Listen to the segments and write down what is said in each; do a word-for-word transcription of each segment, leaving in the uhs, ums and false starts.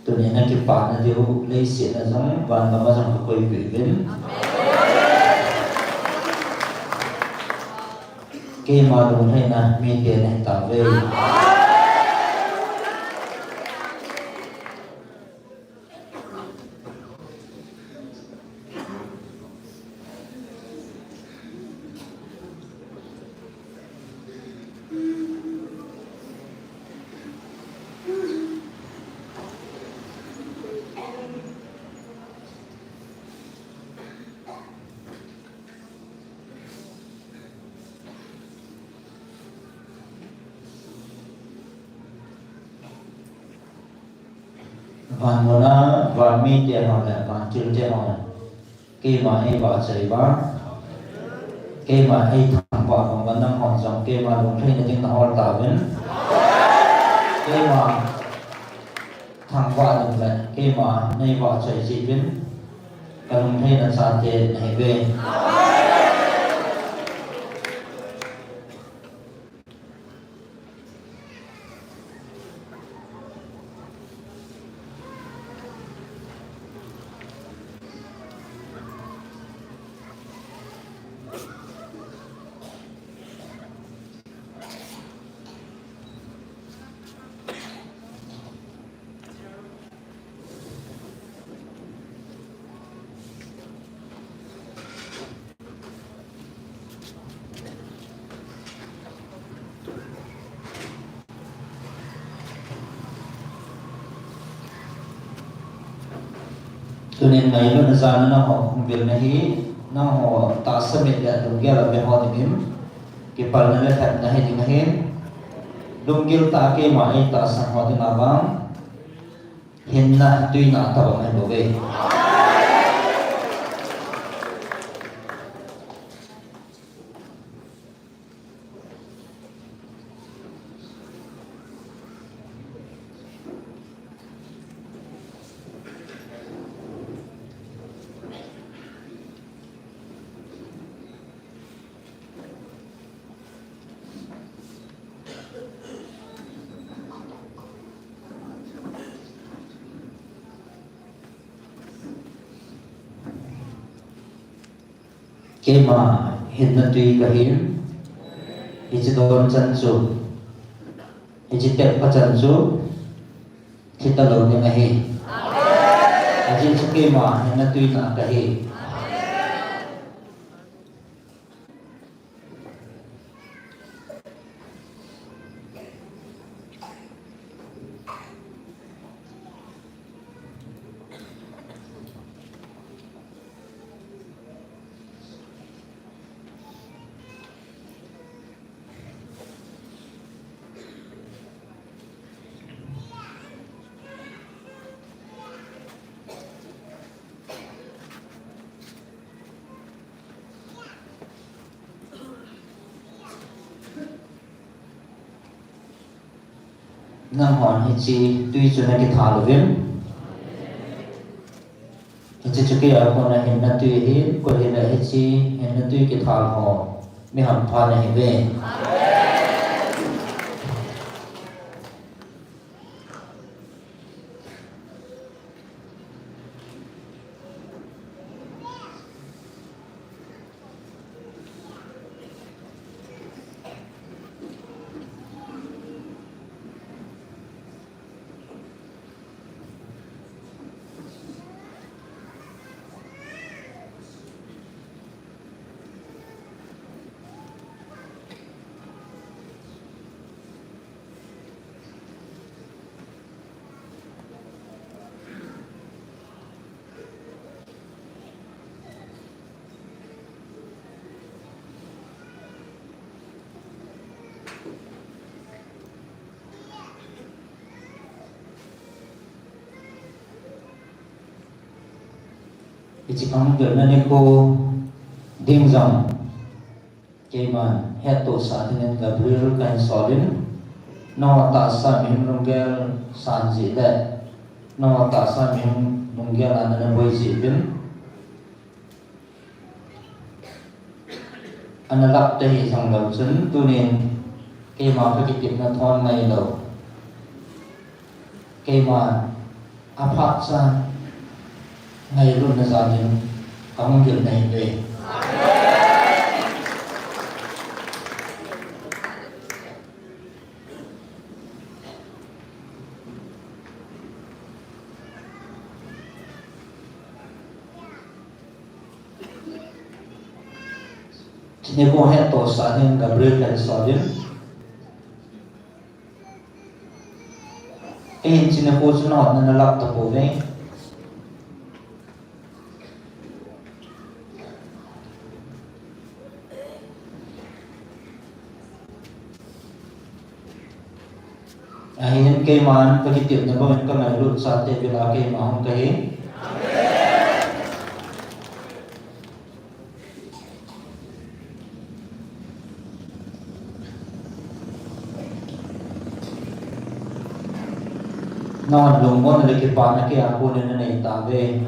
Tunin na kipana diu leiset a jong, van gam a jong ka koipeh uvin. Keima lunglhaina mite nahi tauve. Van muna, van mite ho le, van thilte ho le, keima eivahchoi uva, keima eithangvah uva, nanghon jong keima lunglhaina ding nahol tauvin. Keima thangvah ding le keima neivahchoi jeh uvin, ka lunglhaina chate nahiuve. Tunin ngailutna jal a nangho hung vilna hi, nangho tahsa mit le lunggel a ve ho dingin kipalna le lhepna hiding ahin, lunggil tah a keima eitahsan ho dinga vang hinna tuina tobang ahibouve. Keima hinna tui kahin, hiche don chan chu, hiche tep pha chan chu, thi talou ding ahi. Ajeh chu keima hinna tuina kahi. Nanghon hiche tui chu nakithal uvin. Hiche chu keiya kona hinna tui ahi, koi hile hiche hinna tui kithal ho mi hampha nahiuve. Hiche khang dol na nikho ding jong keiman hettohsah dingin Gabriel kahin solin, nangho tahsa mihem lunggel san jeh le nangho tahsa mihem lunggel a nana boi jeh uvin, ana lap tahih jonglou chun, tunin keima kakitepna thon ngailou, keima Aphat chan ngailutna jal in kahung gilna ahi ve. Chini ko he to sa hin Gabriel kan so din. Ei, chini ko chu na hot na na lap ta po ve. Ahin keiman ka kitepna bangin ka ngailut chate vela keima hung kahi. Nangho lungmonna le kipana kei a konin nanei tauve.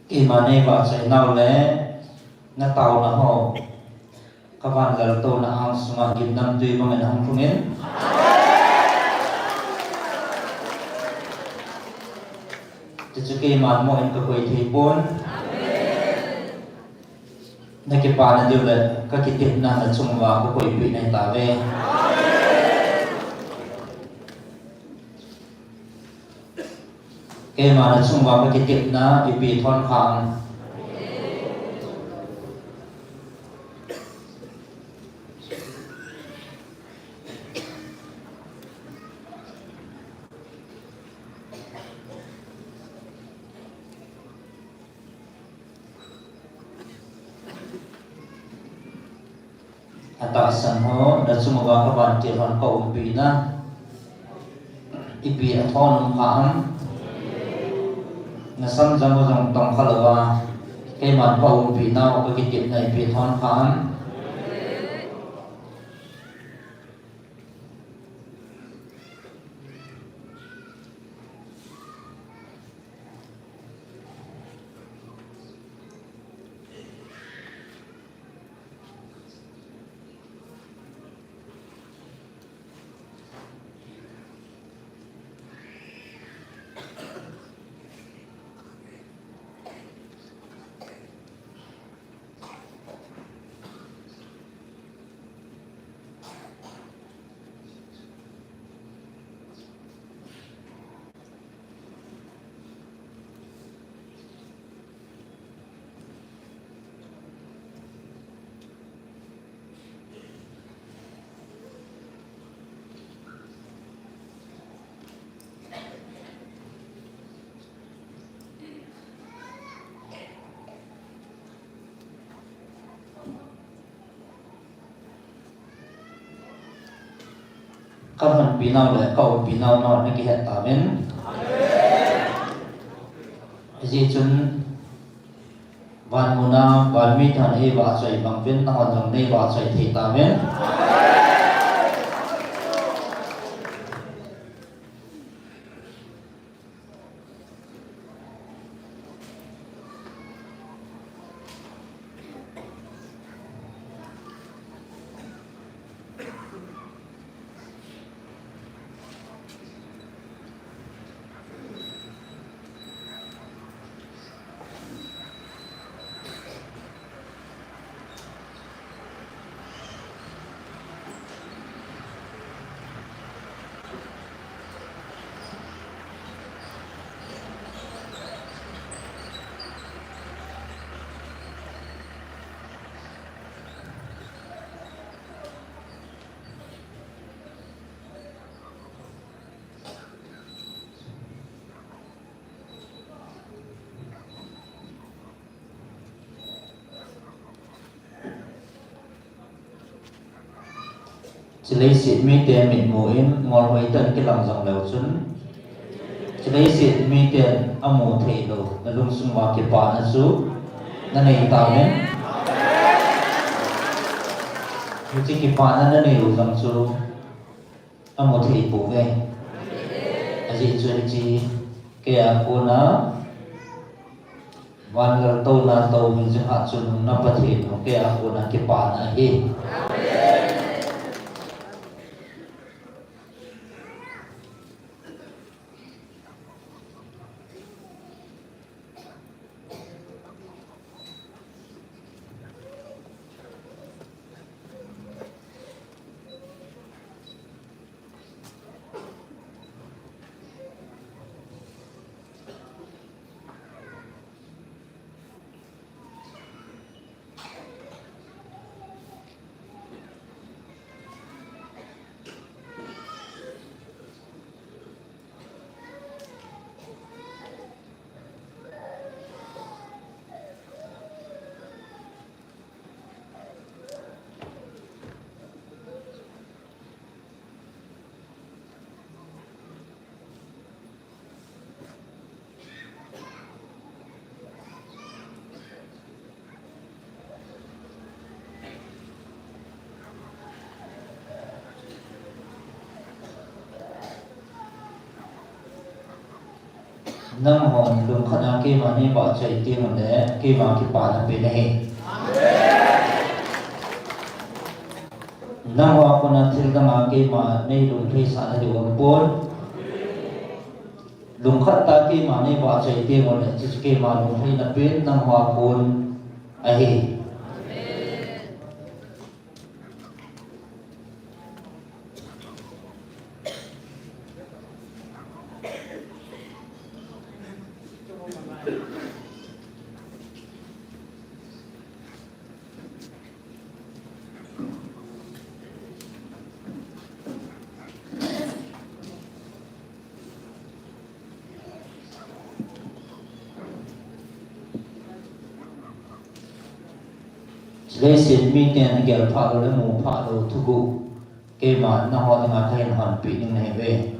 Keima nei vahchoi nau le na taona ho, ka van laltouna angsunga gimnamtui bangin ahung lhungin. Tichu keiman moh in ka koi thei pon. Na kipana diu le ka kitepna na chunga ka koipeh nahi tauve. Keima na chunga ka kitepna ipi thon kha em? Atahsan ho, na chunga ka vantil hon ka umpi na, ipi athon um kha em? Na sam jang ho jong tong kha louva, keiman ka umpi nau ka kitepna ipi thon kha em? Ka lhonpi nau le ka umpi nau nau na kihet tauvin. Hijeh chun van muna van miten ei vahchoi bang uvin, nahon jong nei vahchoi thei tauvin. Leiset mite mitmu in ngol hoitah in kilang jong leu chun, leiset miten amu theilou na lungsung uva kipana chu nanei tauvin. Hiche kipana nanei u jong chu amu thei pouve. Ajeh chu hiche keia kona van laltouna tou mi jeh a chu nungna Pathen u keia kona kipana ahi. Nanghon lungkhat a keima neivahchoi teng uleh keima kipana pen ahi. Nangho a kona thil dang a keima neilungtheisah nadiu aumpon. Lungkhat tah a keima neivahchoi teng uleh hiche keima lungtheina pen nangho a kon ahi. Leiset miten agel phah lou le mu phah lou thuguh keima nangho dinga kahin honpeh ding nahiuve.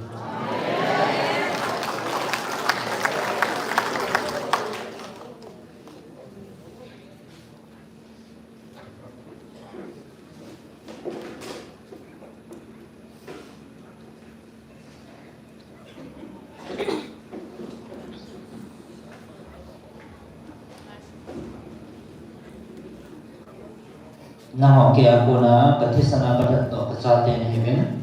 Nangho keia kona kathisan a kalhat toh kachate nahiuvin.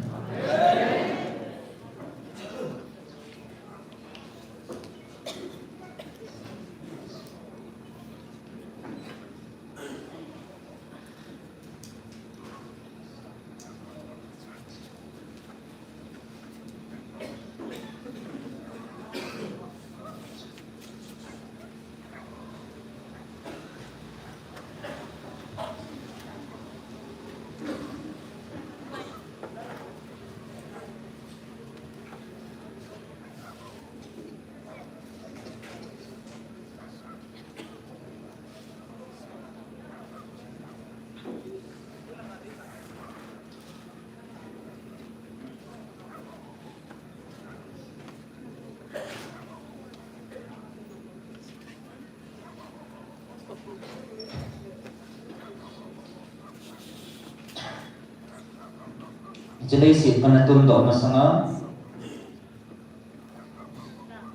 Hiche leiset kana tundoh masanga,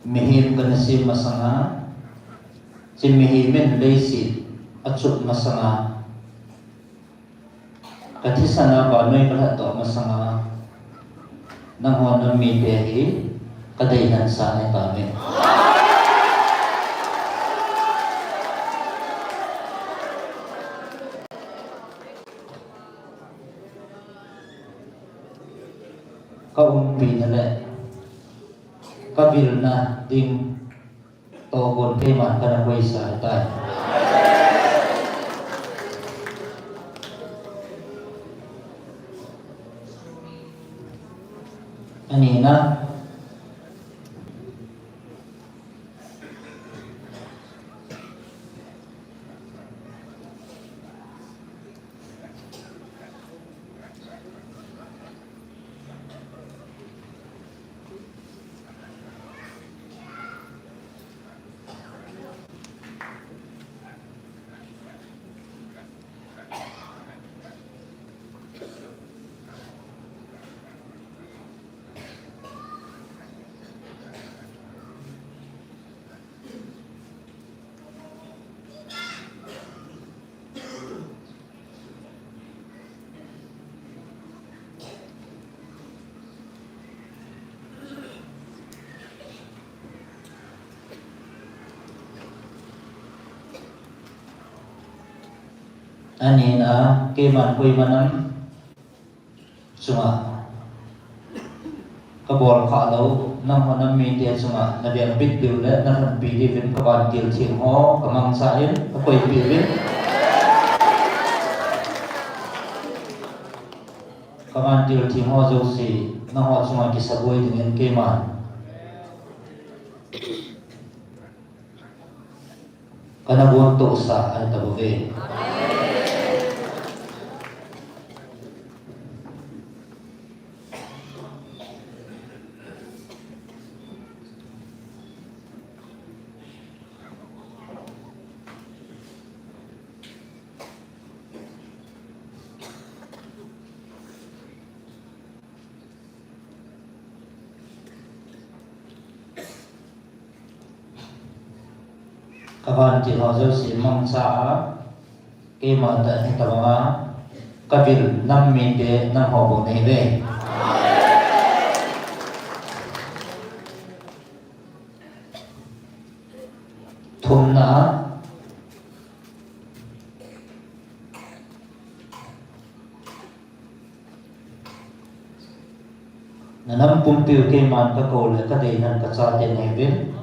mihem kana sem masanga, hiche mihem in leiset achup masanga, kathisan a vannoi kalhat toh masanga, nangho nam mite hi kadeihansah nahitai. Kaumpina le kavilna ding toh kon keiman kana koisa ahitai. Anina, Anina, keiman koima nam chunga kabol khalou, nangho nam mite chunga naveng bit diu le nalhunpi diuvin kavantil theng ho kamangchan kakoipeh uvin. Kavantil theng ho jouse nangho chunga kisaboi dingin keiman kana gontohsa ahi tabouve. Kavantil ho jouse mangcha a, keima tah hitabanga kavil nam mite nangho bou nahiuve. Thumna, nanam pumpiu keiman kakou le kadeinan kachate nahiuvin.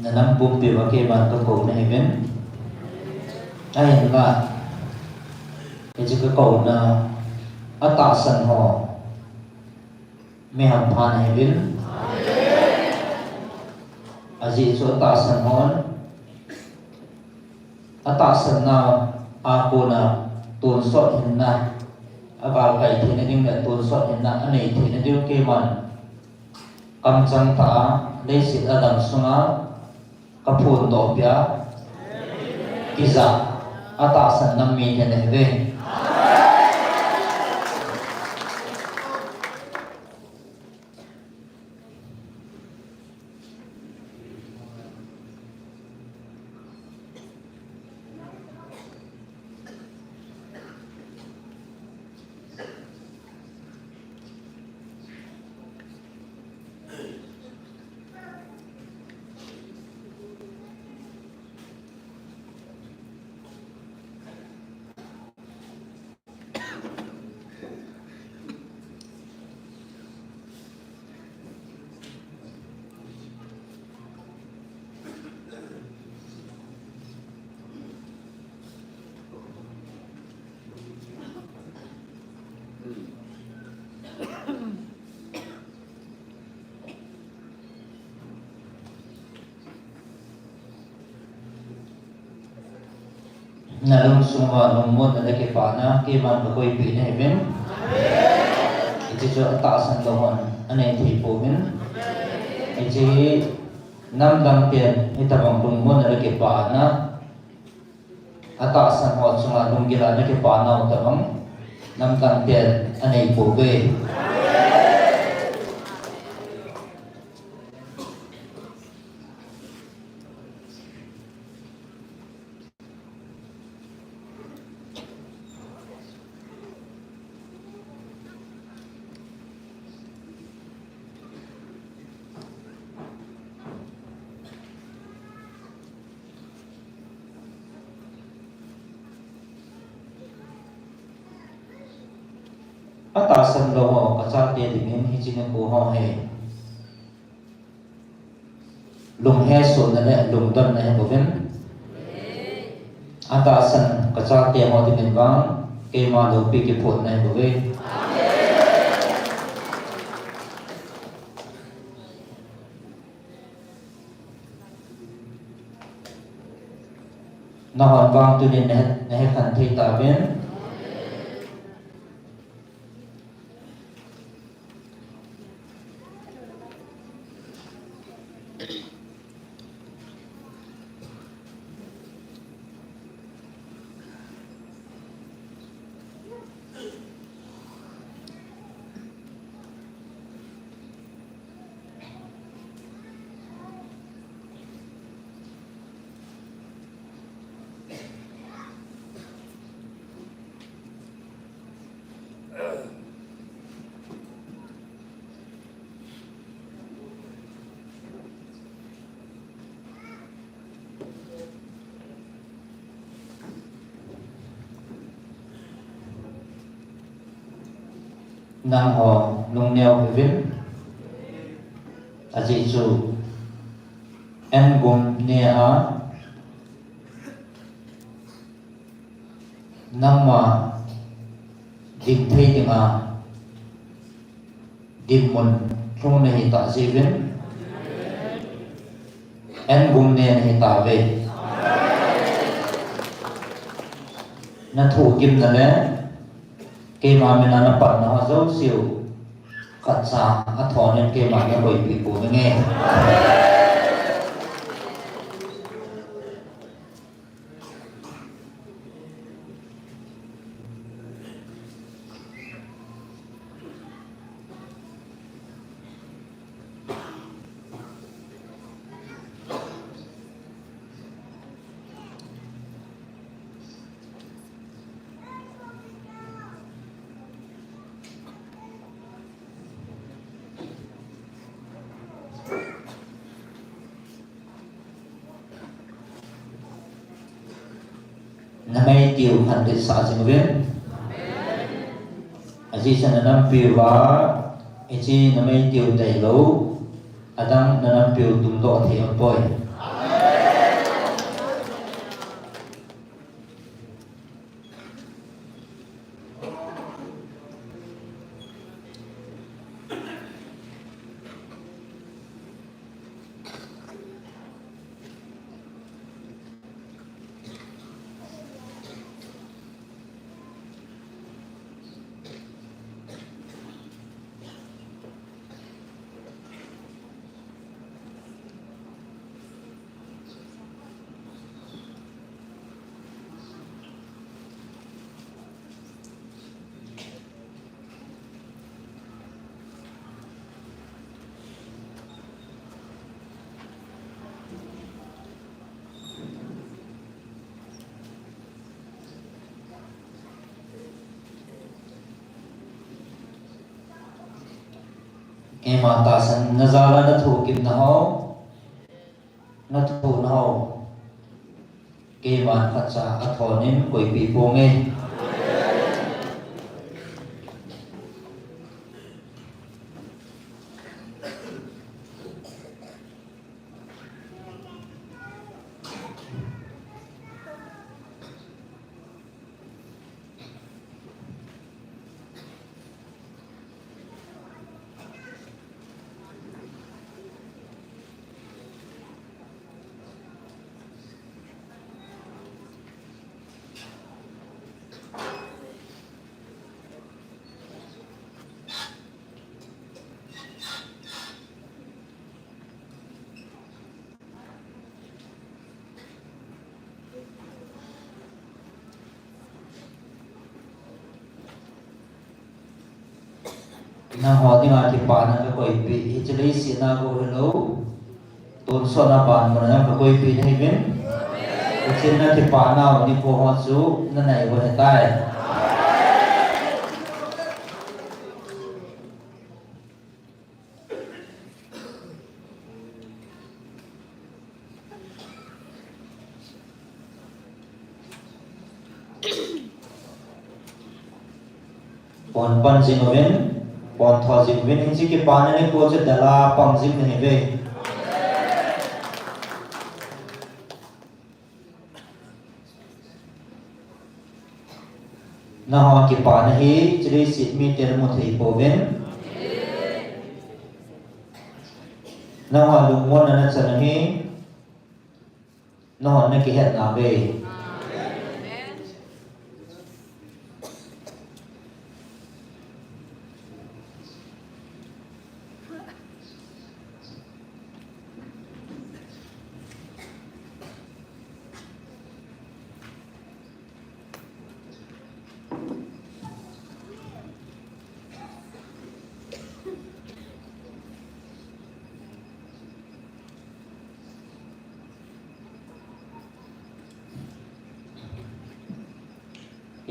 Nanam pumpiu a keiman kakou nahiuvin. Ahinla, hiche kakouna atahsan ho mihem pha nahiuvin. Ajeh chu atahsan hon atahsan nau a kona tonsot hinna, agalkai theina ding le tonsot hinna anei theina diu keiman kamchang tah a leiset a dam sunga kaphondoh peh a, kija atahsan nam mite nahiuve. Nalungsunga lungmonna le kipana keiman kakoipeh nahiuvin. Hiche chu atahsan lou hon anei thei pouvin. Hiche hi namdang ten hitabang lungmonna le kipana atahsan ho chunga lunggil a nakipa nau tabang namdang ten anei pouve. Atahsan lou ho kachate dingin hiche nikho ho hi Lunghesohna le lungdonna hibouvin. Atahsan kachate ho dingin vang keima loupi kiphutna hibouve. Nahon vang tunin nahe, nahekhen thei tauvin. Nangho lungneo hih uvin, ajeh chu N gum ne a nangma ding thei dinga dinmun lhung nahi tah jeh uvin, N gum ne nahi tauve. Nathoh gimna le keima mina napanna ho jouse u khatcha athonin keima nakoipeh pou nange. Namei tiu khan ditsah jing uvin. Ajeh chu nanampiu va, hiche namei tiu tailou, adang nanampiu tungdoh thei aum poi. Keima tahsan najal a nathoh gimna ho, nathohna ho, keiman khatcha athonin koipeh ponge. Nangho dinga kipana kakoipeh, hiche leiset a go hilou, tonsot a banmun a jong kakoipeh nahiuvin. Hiche na kipana u nikho ho chu nanai u ahitai. Pon pan jing uvin, pon tho jing uvin, hiche kipana nikho chu dalha pang jing nahiuve. Nangho kipana hi, chule chitmite namu thei pouvin. Nangho lungmonna nachan ahi, nangho nakihetnauve.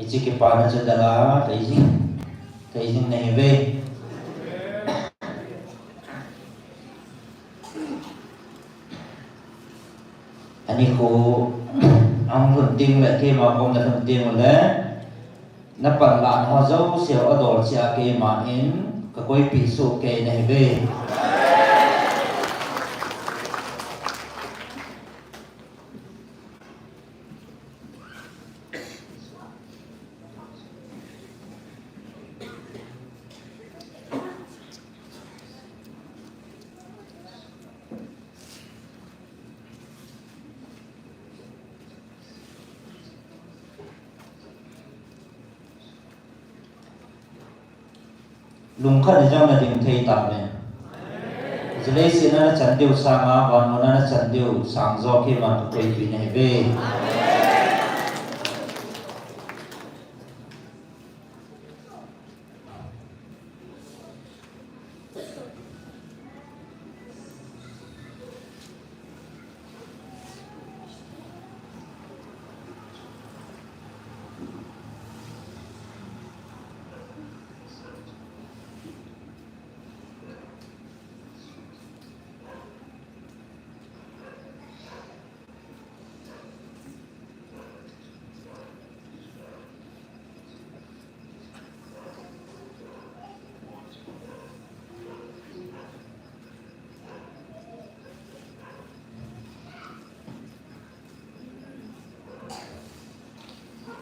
Hiche kipana chu dalha, tei jing, tei jing nahiuve. Anikho, ahung lhun teng le, keima kom nalhun teng le, napanlahna ho jouse adol cheh a keiman kakoipi soh kei nahiuve. Lungkhat in jong nading thei tauve. Hiche leiset a nachan diu sanga, vanmun a nachan diu sang joh keiman kakoipi nahiuve.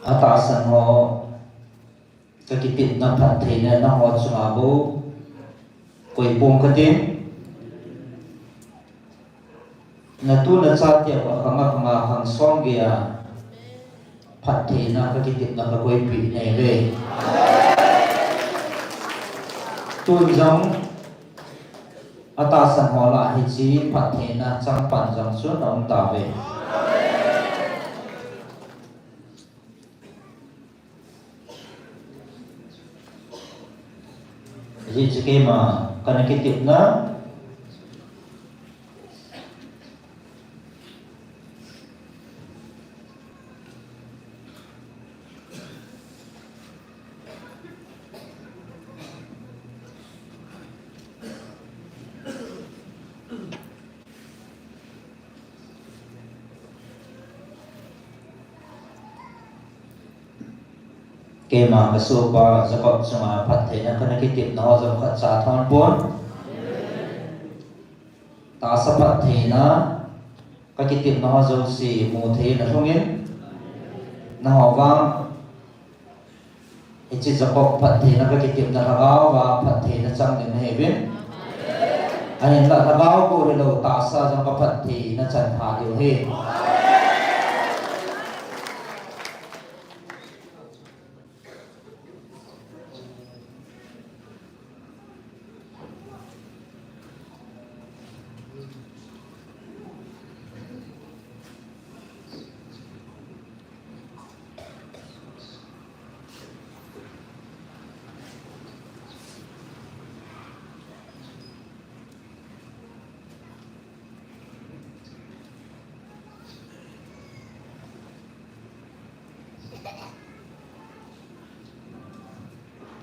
Atahsan ho kakitepna phattheina nangho chunga bou koipong katin. Natu nachate uva khang a khang a khang som geiya phattheina kakitepna kakoipi nahiuve. Tun jong atahsan ho lah a hiche phattheina changpan jong chu aum tauve. Hiche keima kana kitepna. Keima kasohpa Jacob chunga phattheina kana kitepna ho jong khatcha athon pon. Tahsa phattheina kakitepna ho jouse mu thei in alhungin, nangho vang hiche Jacob phattheina kakitepna lhagao a phattheina chang ding nahiuvin. Ahinla lhagao bou hilou tahsa jong kaphattheina chan pha diu ahi.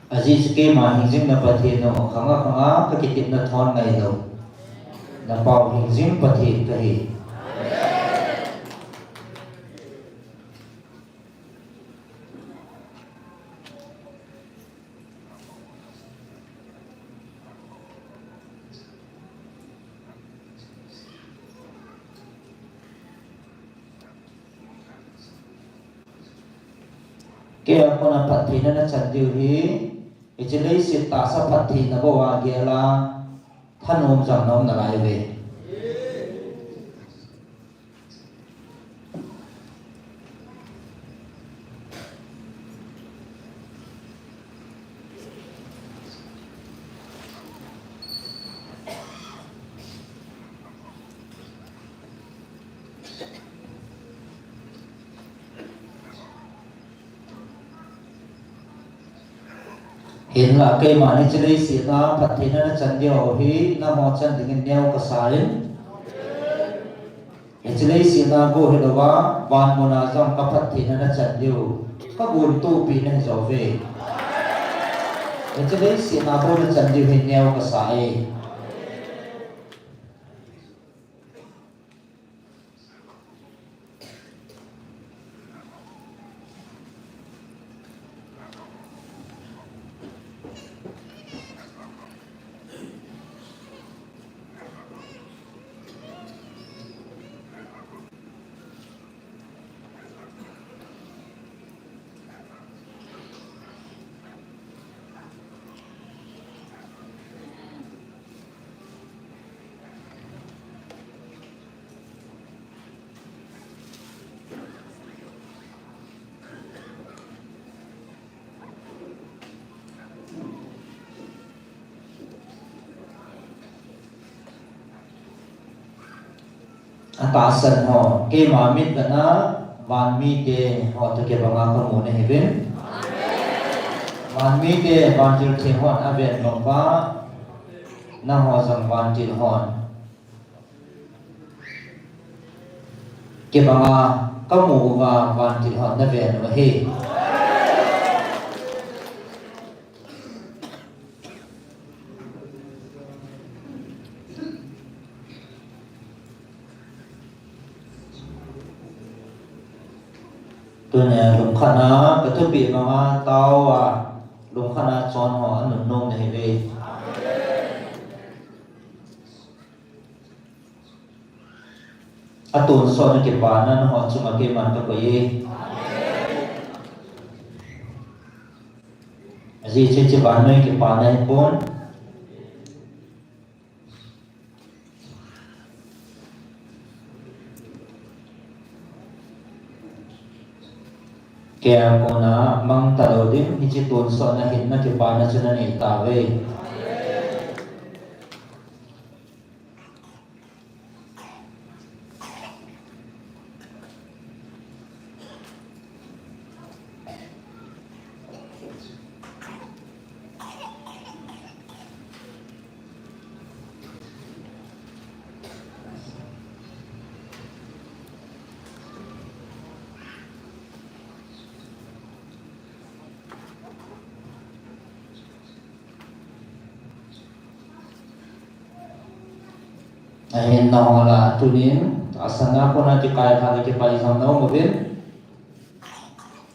Ajeh chu keima hingjing na Pathen u, khanga khanga kakitepna thon ngailou, napao hingjing Pathen kahi. Kei a kona phattheina nachan diu hi, hiche leiset tahsa phattheina bou a gel a, thanom jang na um nalai uve. Hinlah keiman hiche leiset a phattheina nachan diu hi nangho chan dingin neo kasa in. Hiche leiset a bou hilouva, van muna jong kaphattheina nachan diu, kagontopi nahi jouve. Hiche leiset a bou nachan diu hi neo kasa e. Atahsan ho, keima mit vena, van mite ho toh kibanga kamu nahiuvin. Van mite, vantil theng hon aven bang uva, nangho jong vantil hon kibanga kamu uva, vantil hon naven u ahi. Tunia lungkhatna, kathupi banga tao a, lungkhatna chon ho anunnom nahiuve. Atonsot a kipana nangho chunga keiman kakoi e. Ajeh chu hiche vannoi kipana hipon. Kei a kona mang talou ding, hiche tonsot a hinna kipana chu nanei tauve. Ahin nangho lah a tunin, tahsan a kona kikai lhah le kipai jong na um uvin.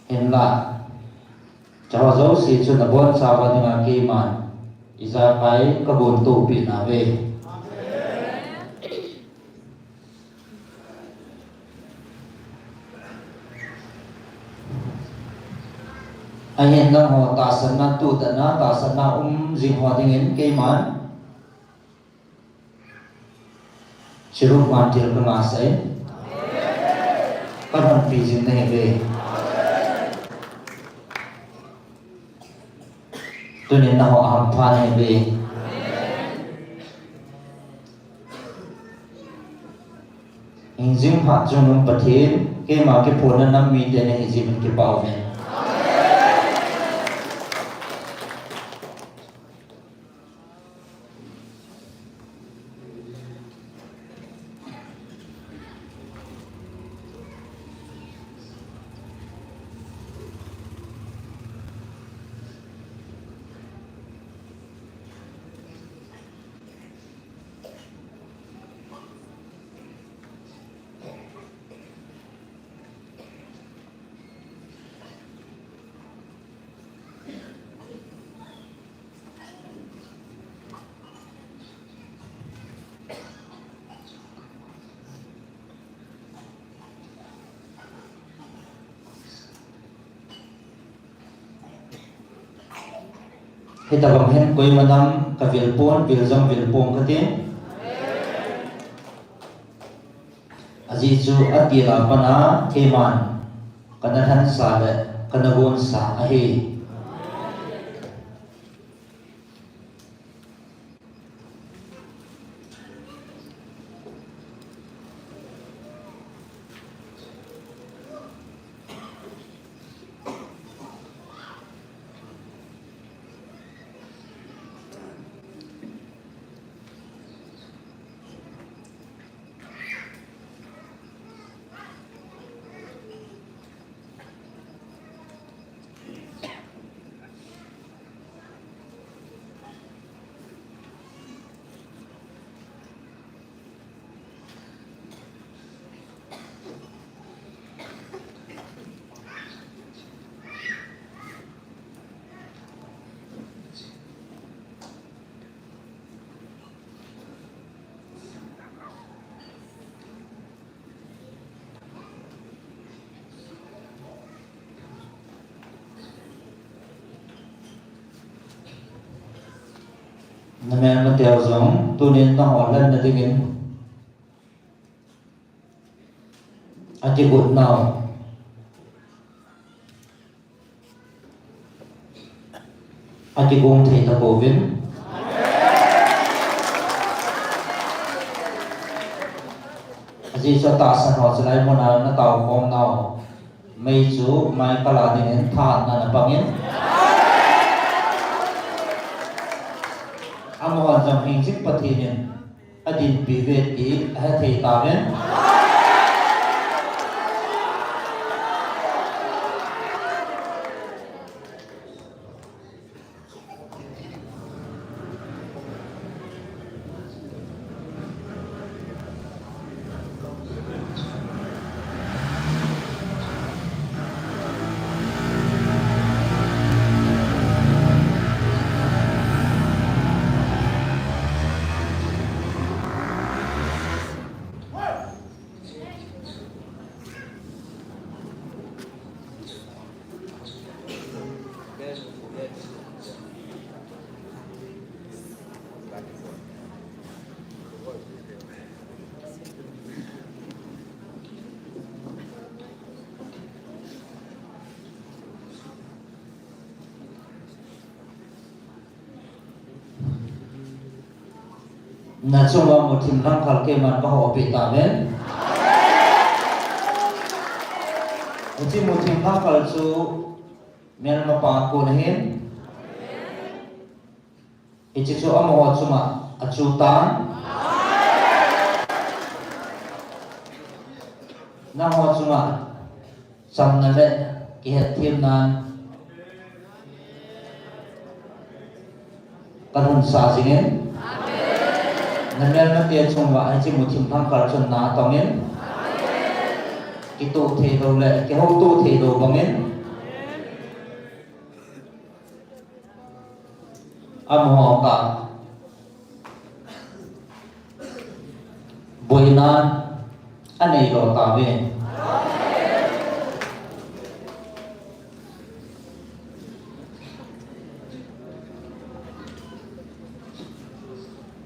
Hinlah, hicheho jouse chu nabonchauva dinga keiman ijakai kagontopi nauve. Ahin nangho tahsanna, tudatna, tahsanna um jing ho dingin keiman Chiru vantil kangah sah in, kalhonpi jing nahiuve. Tunin nangho ahampha nahiuve. Hingjing phat chungnung Pathen, keima kiphonna nam mite nahi jeh in kipah uve. Hitabang hin koima nam kavil pon, vil jong vil pon kati. Ajeh chu atil a pat a keiman kana lhansa le kana gonsa ahi. Namelmateu jong tunin nangho lhenna dingin akigot nau, akigong thei tapouvin. Ajeh chu atahsan ho chulai muna natao khom nau mei chu Michael a dingin thahatna napangin, amahon jong hingjing Pathen in adinpi uve ti ahethei tauvin. Nachunga muthim lhangkhal keiman kahopeh tauvin. Hiche muthim lhangkhal chu melmapa kon ahin. Hiche chu amaho chunga achutan. Nangho chunga chamna le kihetthemnan kalhunsah jingin, namelmate chunguva hiche muthim lhangkhal chun na atongin, kitoh theilou le kihoutoh theilou bangin, amaho kah boina anei lou tauve.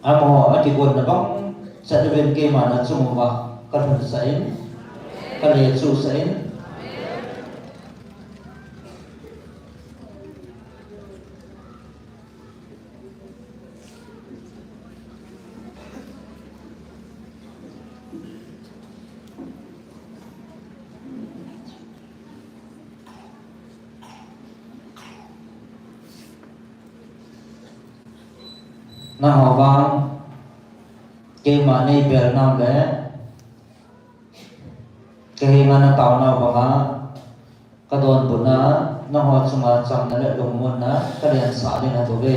Amaho akigonna bang chat uvin keiman achunguva kalhunsah in, kalechuhsah in. Nangho vang keima neibel nau le kahenga nataonau banga kadonbutna, nangho chunga chamna le lungmonna kalensah ding ahitauve.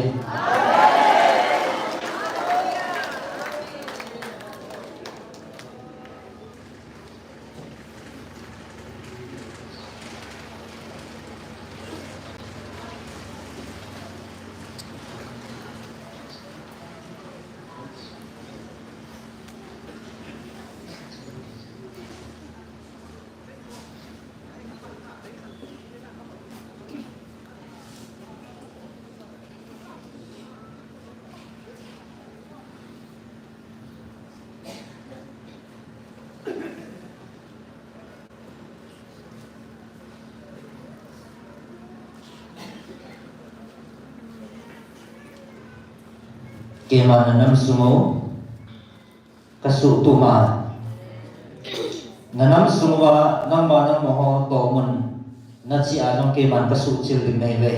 Keima na nam sung u ka suhtup ma. Na nam sung uva nangma nangma ho tohmun na chi a jong keiman ka suhchil ding nahi ve.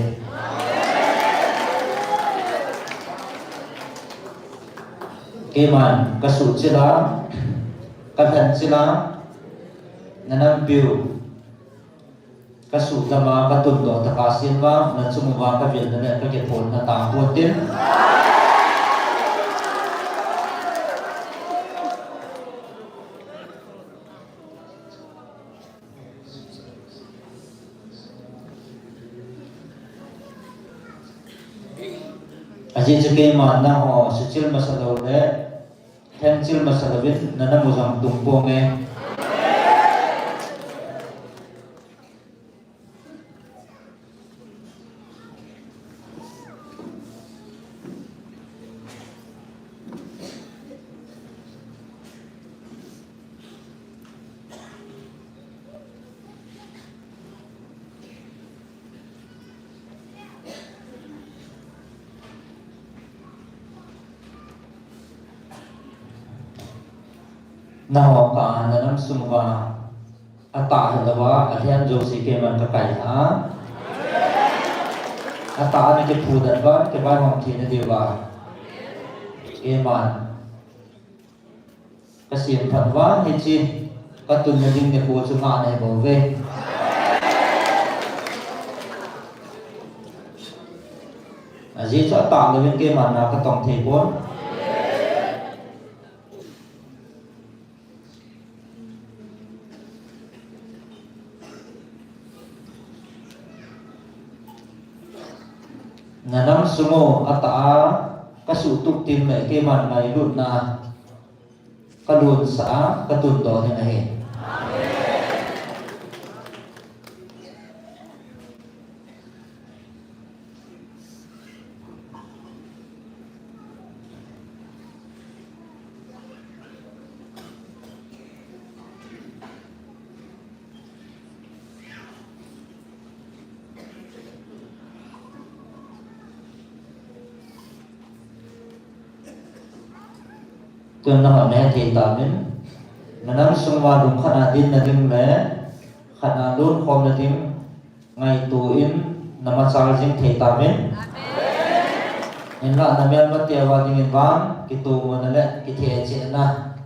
Keiman ka suhchil a, ka lhenchil a, na nampiu ka suhdam a, ka tundoh tah a sin vang, na chung uva ka vilna le ka kiphonna tang pon tin. Ajeh chu keiman nangho suhchil masa lou le, lhenchil masa louvin, na nam u jong tung ponge. Nangho kah a na nam sung uva atah hilouva, alhen jouse keiman ka kai a. Atah a na kiphudet uva, kivaihom thei na diuva keiman ka semphat uva, hiche ka tunna ding nikho chu ngah nahi bouve. Ajeh chu atah louvin keiman na ka tong thei pon. Na nam sung u atah a ka suhtup teng le keiman ngailutna ka lunsah a, ka tundoh ding ahi. Tun nangho nahet thei tauvin, na nam sung uva lungkhat a dinna ding le khat a lonkhomna ding ngaito in na machal jing thei tauvin. Hinlah na melmate uva dingin vang kitomona le kithechehna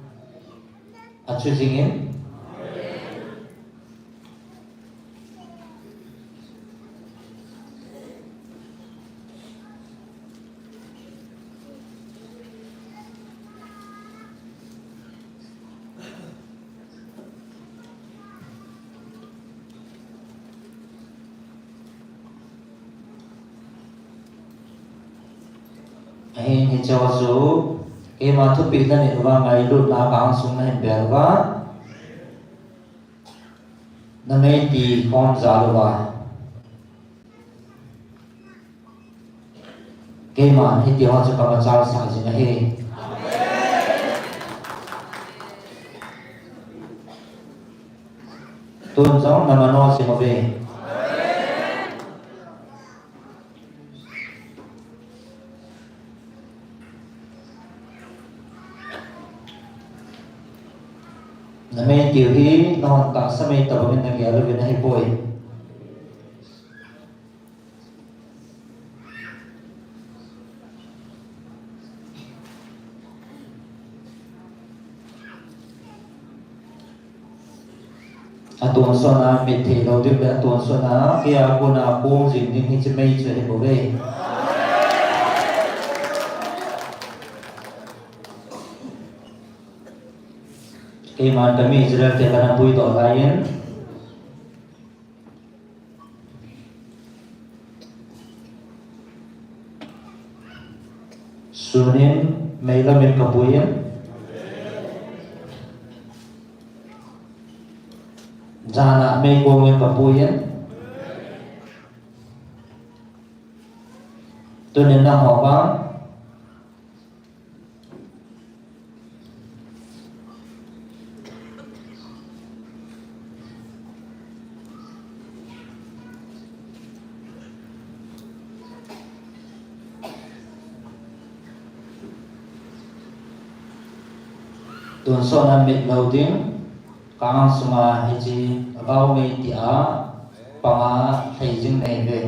achu jingin. Ahin hiche chu keima thupeh nanit uva ngailutna a ka angsung nahin bel uva, na meiti khom jal uva. Keiman hitiho chu ka machal sah jing ahi. Tun jong na mano jing uve. Na mei tiu hi nahon tahsa mei tabangin nagel uvin ahipoi. Atonsot a mit theilou ding le atonsot a kei a kona pung jing ding hiche mei chu ahibouve. Keiman kami Israel te kana puidoh laiyin, sunin meilamin kapuiyin, jana meikongin kapuiyin, tunin nangho vang Tonsot a mit lou ding, ka angsunga hiche lhagao mei tia panga thei jing nahi uve.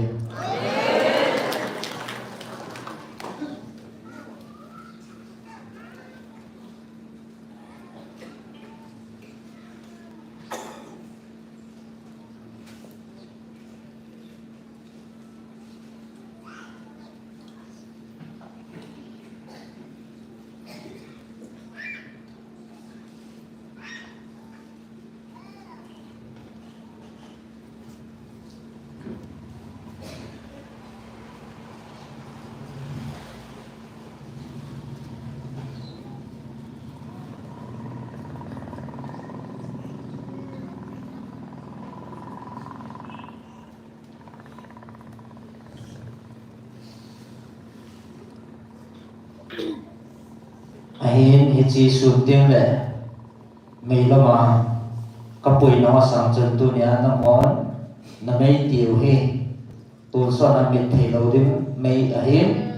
Ahin hiche sun teng le meilama kapui nau asang chun tunia nanghon namei tiu hi tonsot a mit thei lou ding mei ahin.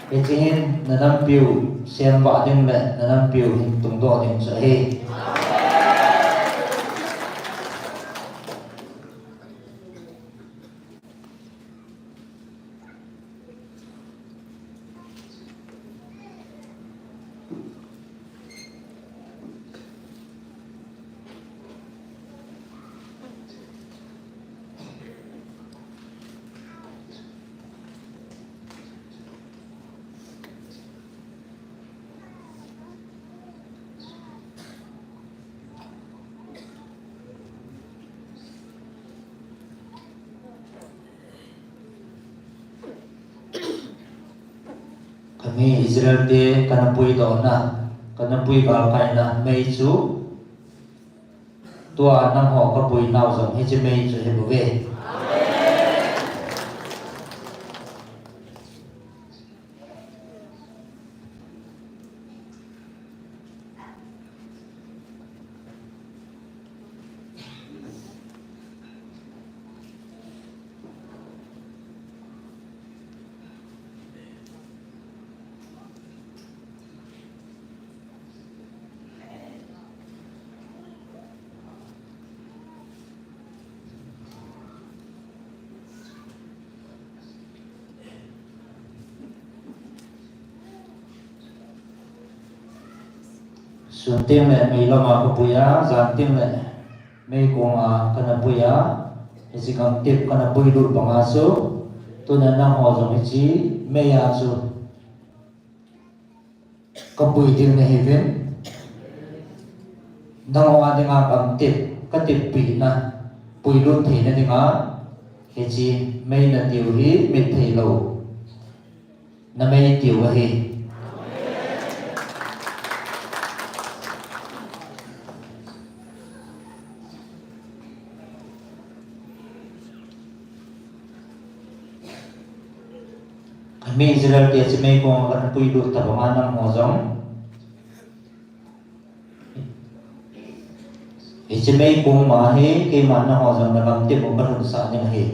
Hiche hin nanampiu semvah ding le nanampiu hin tungdoh ding chu ahi. Kami Israel te kana puidohna, kana pui galkaina mei chu, tua nangho kapui nau jong hiche mei chu hi bouve. Sun teng le meilama kapui a, jan teng le meikonga kana pui a, hiche gamtep kana puilut banga chu, tunia nangho jong hiche mei a chu kapui ding nahiuvin. Nangho a dinga gamtep kateppi na, puilut theina dinga, hiche mei natiu hi mit thei lou namei tiu ahi. Kami Israel te hiche meikong kana puilut tabanga nangho jong, hiche meikong ma hi keima nangho jong nagamtep u kalhunsah ding ahi.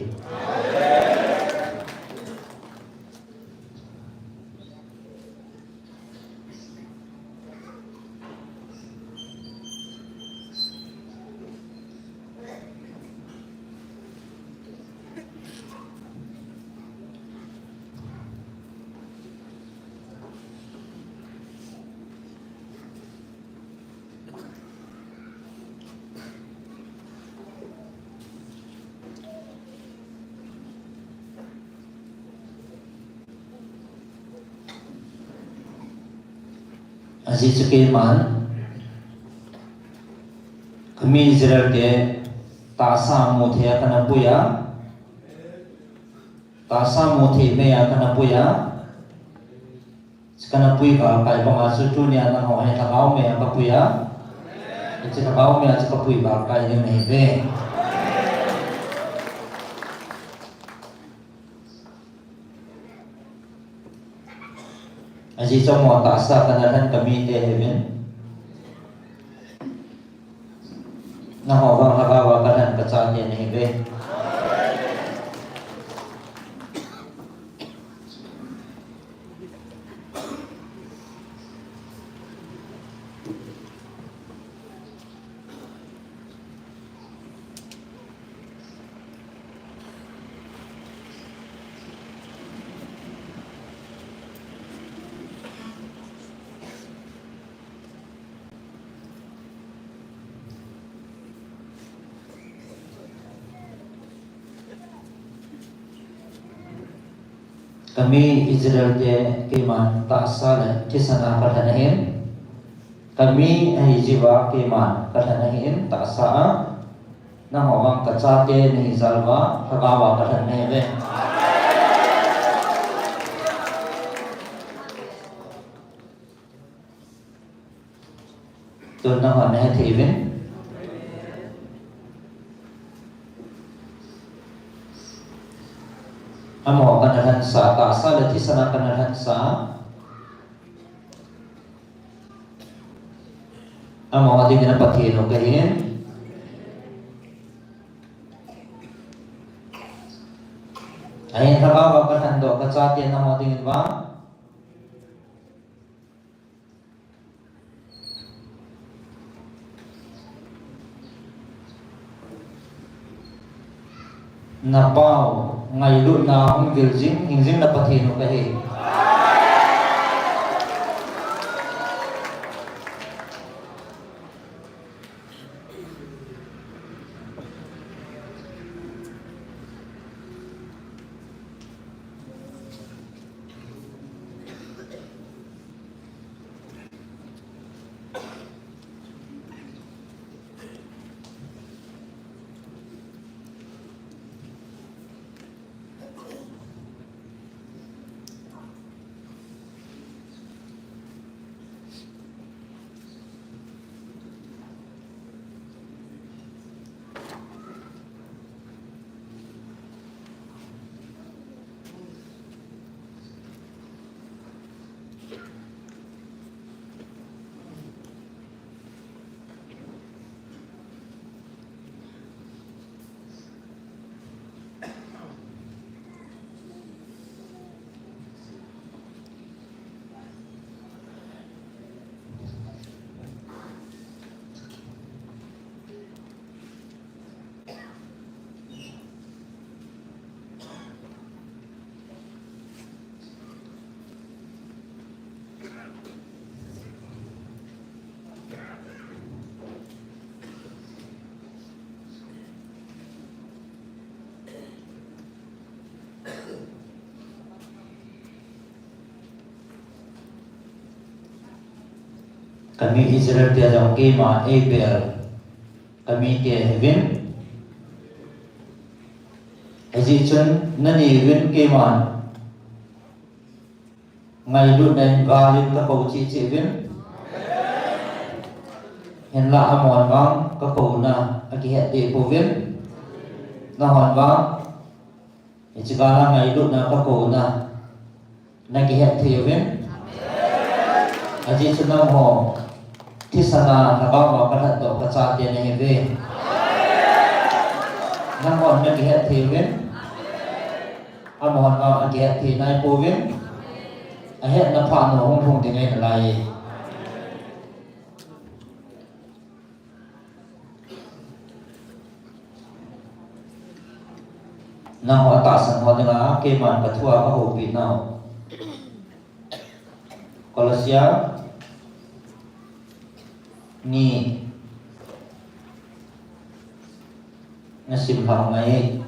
Ajeh chu keiman kami Israel te tahsa muthei a kana pui a, tahsa muthei mei a kana pui a, kana pui galkai banga chu tunia nangho hi lhagao mei a kapui a, hiche lhagao mei a chu kapui galkai ding nahiuve. Ajeh chu mo tahsa kana lhen kamite hiuvin. Nangho vang lhagao a kalhen kachate nahiuve. Kami Israel te keiman tahsa le thisan a kalhen ahin. Kami ahi jeh uva keiman kalhen ahin tahsa a. Nangho vang kachate nahi jal uva, lhagao a kalhen nahiuve. Tun nangho nahet thei uvin. Amaho kana lhensa, tahsa le thisan a kana lhensa. Amaho dingin a Pathen u kahin. Ahin lhagao a kalhen doh kachate nangho dingin vang. Napao, ngailutna hung vil jing, hingjing na Pathen u kahi. Kami Israel te jong keima eibel kami te ahiuvin. Hijeh chun nani uvin keiman ngailutna in gal in kakou cheh cheh uvin. Hinla amahon vang kakouna akihet deh pouvin. Nanghon vang hiche gal a ngailutna kakouna nakihet thei uvin. Ajeh chu nangho thisan a lhagao a kalhen doh kachate nahiuve. Nanghon nakihet thei uvin. Amahon vang akihet thei nai pouvin. Ahetna phat u hung lhung ding ahi nalai. Nangho atahsan ho dinga keiman kathua kahoupi nau. Kolosia ni nasim lhah ngai.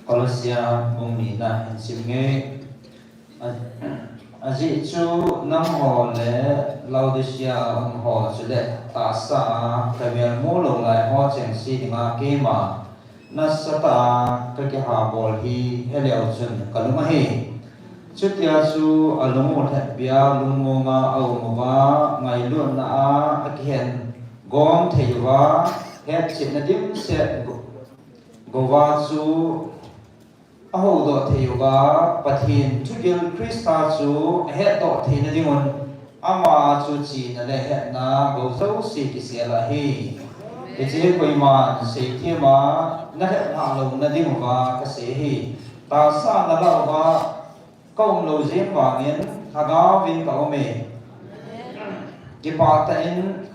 Kolosia bung ni na hin sim nge. A, ajeh chu nangho le Laodicea a um ho chule tahsa a kamel mu lou lai ho chengse dinga keima nasatah a kakihabol hi heleu chun kalung ahi. Chutia chu alung u lhepbia lungmonga aum uva, ngailutna a akihen gom thei uva, hetchetna dimset gouva chu ahoudoh thei uva, Pathen thugil Christa chu ahetdoh theina dingun, ama chu chihna le hetna gou jouse kisel ahi. Hiche koiman seithem a nalhep lhah louna diuva kasei ahi. Tahsa nalah uva kaum lou jeng vangin lhagao vin kaume. Kipah tah in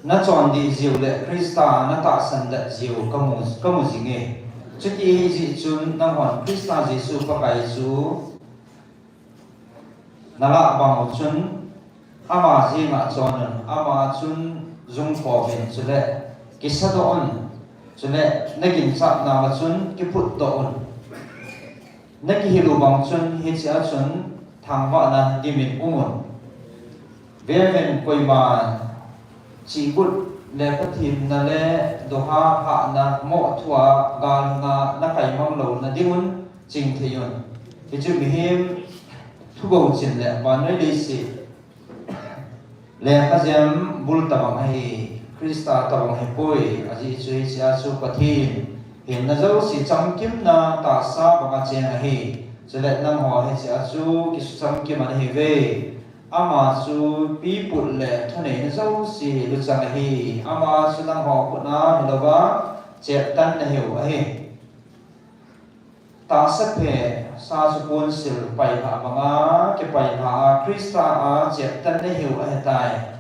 nachondih jiu le Christa natahsan dat jiu kamu, kamu jinge. Chuti ahijeh chun nanghon Christa Jesu Pakai chu nalah bang u chun, ama jeng a chon un, ama chun jung kho uvin, chule kisadoh un, chule naginchat nauva chun kiphutdoh un. Nakihil u bang chun hichea chun thangvahna dimin um un. Vevin koiman chihgut le Pathen na le doha hahna moh thua galhunga nakaimang louna dingun chingthei un. Hichu mihem thugouchin le vannoi leiset lekhajem bul tabang ahi, Christa tabang ahipoi, ajeh chu hichea chu Pathen hinna jouse chamkimna tahsa banga cheng ahi. Chule nangho hichea chu kisuchamkim anahiuve. Ama chu piput le thuneina jouse luchang ahi. Ama chu nangho khutna hilouva cheptan nahiu ahi. Tahsa phe sa chu ponsil pailha banga kipailha a Christa a cheptan nahiu ahitai.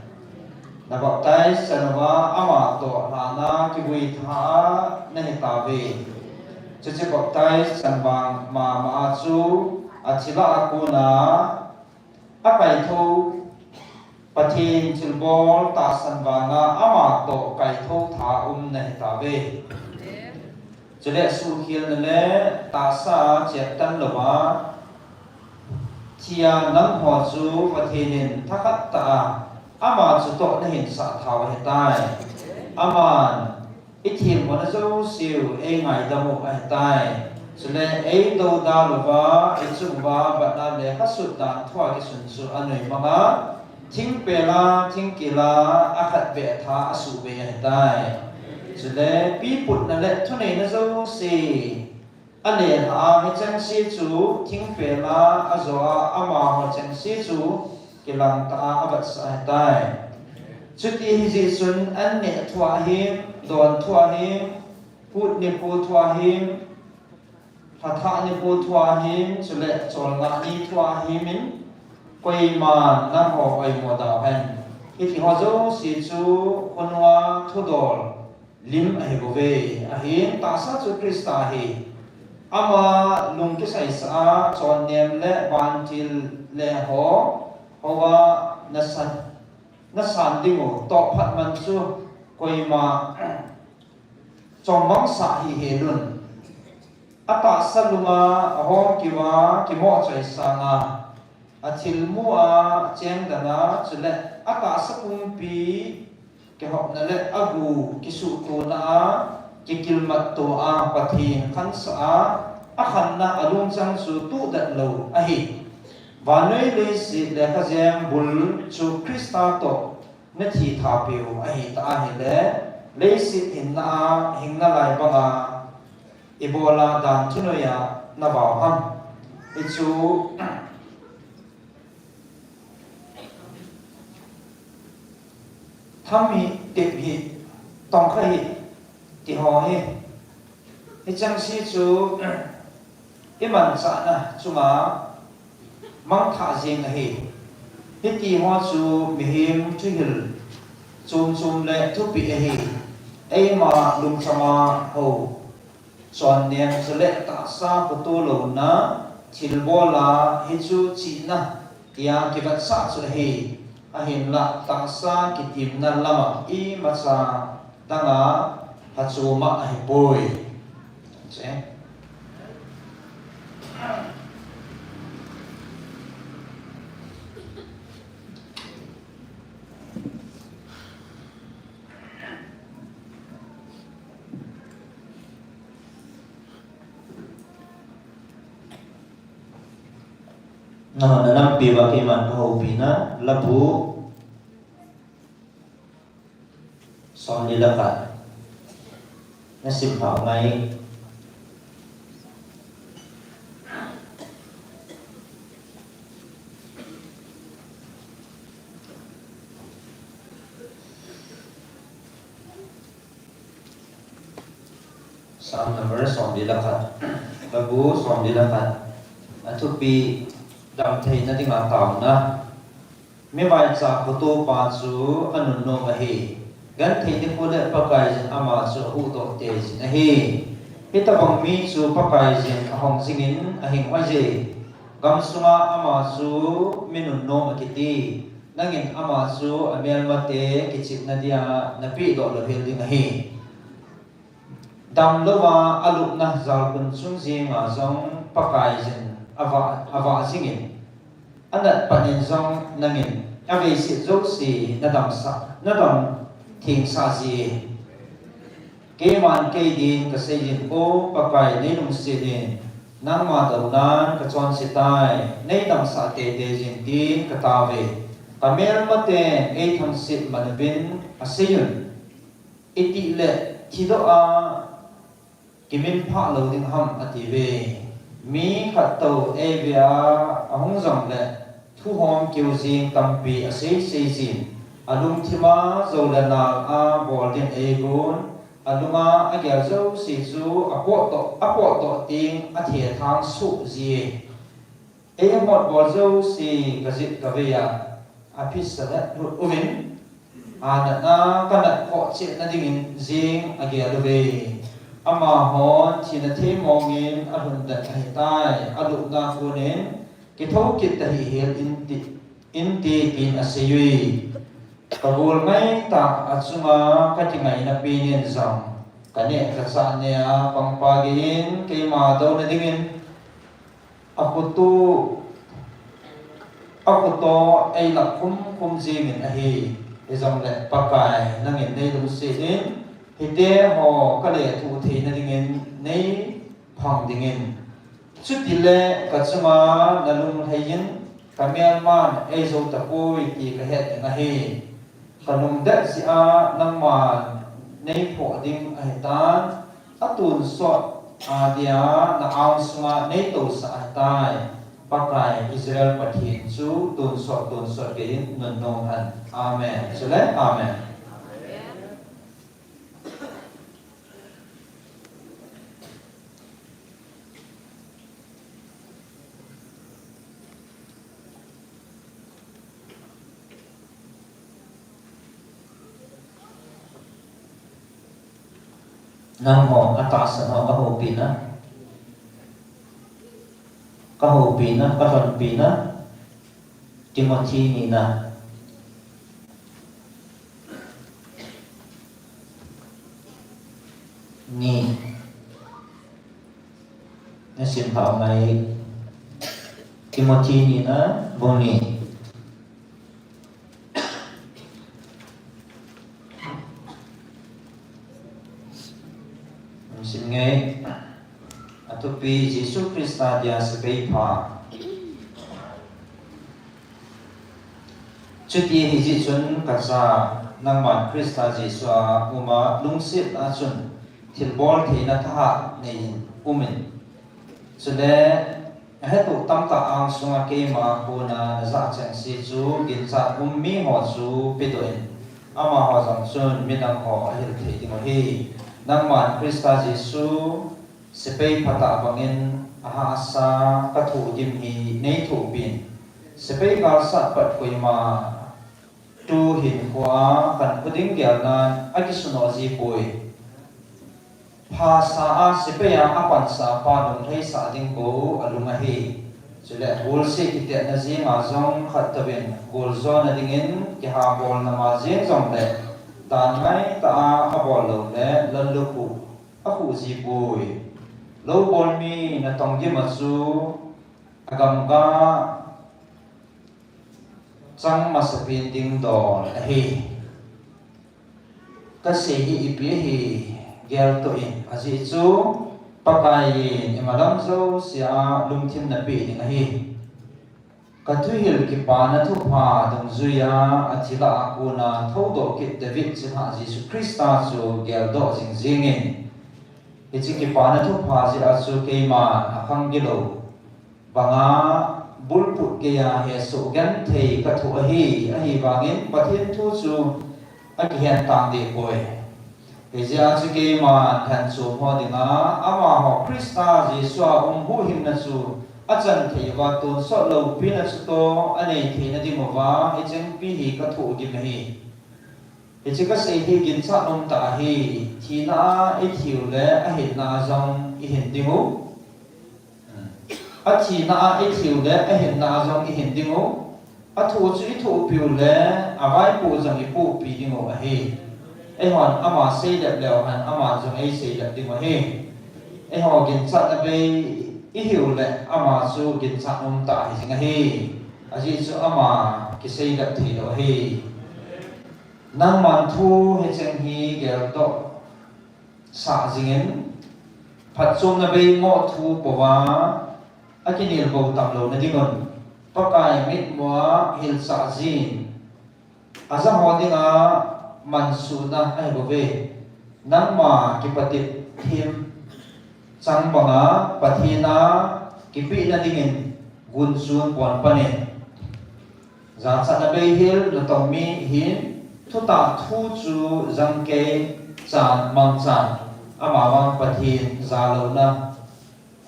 Nabaptize chan uva ama toh lhana kivui tha a nahitauve. Chuche baptize chan vang mama a chu athi lah a kona akaithou Pathen thilbol tahsan vanga ama toh kaithou tha um nahitauve. Chule suhkhelna le tahsa cheptan louva thia nangho chu Pathen in thakhat tah a ama chutoh nahinsah thau ahitai. Aman ithemmo na jouseu eingaidam u ahitai. Chule eidoudal uva ichung uva batna lekha sut dan thua kisun chu anoimanga, thingpel a thingkil a akhatvei tha asuhvei ahitai. Chule piputna le thuneina jouse alelha a hichengse chu thingpel a ajo a amaho chengse chu kilangtah a avetsah ahitai. Chuti hijeh chun anneh thua him, don thua him, put nikho thua him, lhathah nikho thua him, chule cholngah ni thua himin koiman nangho oimo dauhen. Hitiho jouse chu khonunga thudol lim ahibouve. Ahin tahsa chu Christa ahi. Ama lungkisaisa a chonnem le vantil le ho, houva nasan, nasan dingu tohphat man chu koima chommangsah hihelun. Atahsa lunga ahongkiuva kimohchoi sanga, athilmu a chengdana, chule atahsa pumpi kihopna le agu kisuhtona a kikilmatto a Pathen khansah a, akhanna alungchang chu tuhdet lou ahi. Vannoi leiset lekhajem bul chu Christa toh nathi thapeu ahitah ahile, leiset hinna a hing nalai banga ibola dan thunoiya navao ham? Hichu tham hi, tep hi, tongkha hi, tiho hi, hichengse chu imanchahna chunga mangthah jeng ahi. Hitiho chu mihem thuhil chomchom le thupeh ahi. Eima lungchama hou chonnem chule tahsa khoto louna thilbola hichu chihna tia kivetsah chu ahi. Ahinla tahsa kitimna lama imacha danga lhachoma ahipoi. Che. Nahon nanampiuva keiman kahoupina, labu somli le khat. Nasim lhau ngai. Psalm number somli le khat. Labu somli le khat. Athupi, damtheina dinga taona. Mivaicha khotopa chu anunnom ahi. Genthei nikho le Pakaiyin ama chu ahuhdoh teijin ahi. Hitobang mi chu Pakaiyin ahong jingin ahing hoije. Gamsunga ama chu mi nunnom akiti, nangin ama chu amelmate kichepna dia napehdoh louhel ding ahi. Damlouva alupna jalkhun chung jenga jong Pakaiyin avah, avah jingin, anatpatnin jong nangin aveiset jouse nadamsah, nadam thengsah jie. Keiman kei din kaseijin, O Pakai, neilungsetin, nangma dounan kachonse tai, neidamsah teitei jin, tin kataove. Kamelmaten eithangset man uvin aseiyun, itile thidoh a kiminphah lou ding ham, atiuve. Mi khattou eivea ahung jongle, thuhom kiu jeng tampi aseiseijin, alungthima jou le nal abol din eigon, alunga agel jouse chu apotdoh, apotdoh teng athethang soh jie. Eimotbol jouse kajep kavei a, aphisalet uvin, anatna kanat khoh chehna dingin jeng agel uve. Amahon thina theimongin alhundet ahitai, alupna konin kithou kit tahihel inte, inte tin aseiyui. Kagol ngaitah achunga kakingaina penin jong, kaneh kachah nea pangpa geiyin keima douna dingin, akhutu, akhuto eilap khumkhum jengin ahi. Hijongle Pakai, nangin neilungsetin, hiteho kalethuh theina dingin neiphang dingin, chutile kachunga nalunglhaiyin, kamelman eijou tapoi ti kahet ding ahi. Kalungdet jeh a nangman neiphoh ding ahitan, atonsot adia na-angsunga neitousah ahitai. Pakai Israel Pathen chu tonsot tonsot geiyin nunnom hen. Amen. Chule, amen. Nangho atahsan ho kahoupina, kahoupina, kalhonpina, Timothy nina. Ni. Nasim lhah ngai. Timothy nina, bung ni. Nasim ngai. Athupi, Jesu Christa dia sepai pha. Chuti ahijeh chun kacha, nangman Christa Jesu a uma lungsetna chun thilbol theina thahat neiyin umin. Chule, ahetoh tamtah angsunga keima kona najah chengse chu ginchat um miho chu pedoh in, amaho jong chun midang ho ahil thei ding ahi. Nangman Christa Jesu sepai phatah bangin ahahsa kathoh gim hi neithohpin. Sepai galsat pat koima tuhin khoa kankho ding gelnan akisunoh jipoi. Phasa a sepai a apansa pa lunglhaisah ding bou alung ahi. Chule golseh kitetna jenga jong khattouvin goljona dingin kihabolna ma jeng jongle dan ngaitah a abol loule lallukhuh akhuh jipoi. Loubol mi natong gima chu agamga chang masapen ding dol ahi. Kasei hi ipi ahi geltoh in, ajeh chu Pakaiyin imalam jousea lungthim napeh ding ahi. Kathuhil kipana thupha dungjuia athi lah a kona thoudoh kit David chilhah Jesu Christa chu geldoh jingjingin, hiche kipana thupha jeh a chu keiman akhang gilou banga bulput geiya hesoh genthei kathoh ahi, ahivangin Pathen thu chu akihen tang dehpoi. Hijeh a chu keiman lhenchom ho dinga, amaho Christa Jesu a um huhhingna chu achan thei uva tonsot loupina chutoh anei theina dinguva hichengpi hi kathoh gim ahi. Hiche kasei hi ginchat umtah ahi, thina a ithiu le ahinna a jong ihin dingu. Athina a ithiu le ahinna a jong ihin ding u. Athoh chu ithohpiu le avaipoh jong ipohpi ding u ahi. Eihon ama seilep leu hen ama jong eiseilep ding u ahi. Eiho ginchatna bei ihiu le ama chu ginchat umtah ahi jing ahi. Ajeh chu ama kiseilep theilou ahi. Nangman thu hicheng hi geldoh sah jingin, phatchomna bei ngoh thu pouva akinel bou tamlouna dingun, Pakai mitmua hilsah jin, ajaho dinga mansuhna ahibouve. Nangma kipatep themchang banga Pathen a kipehna dingin gunchun pon panin, jachatna bei hel natong mi hin, thutah thu chu jangkei chan mangchan, amavang Pathen jalouna,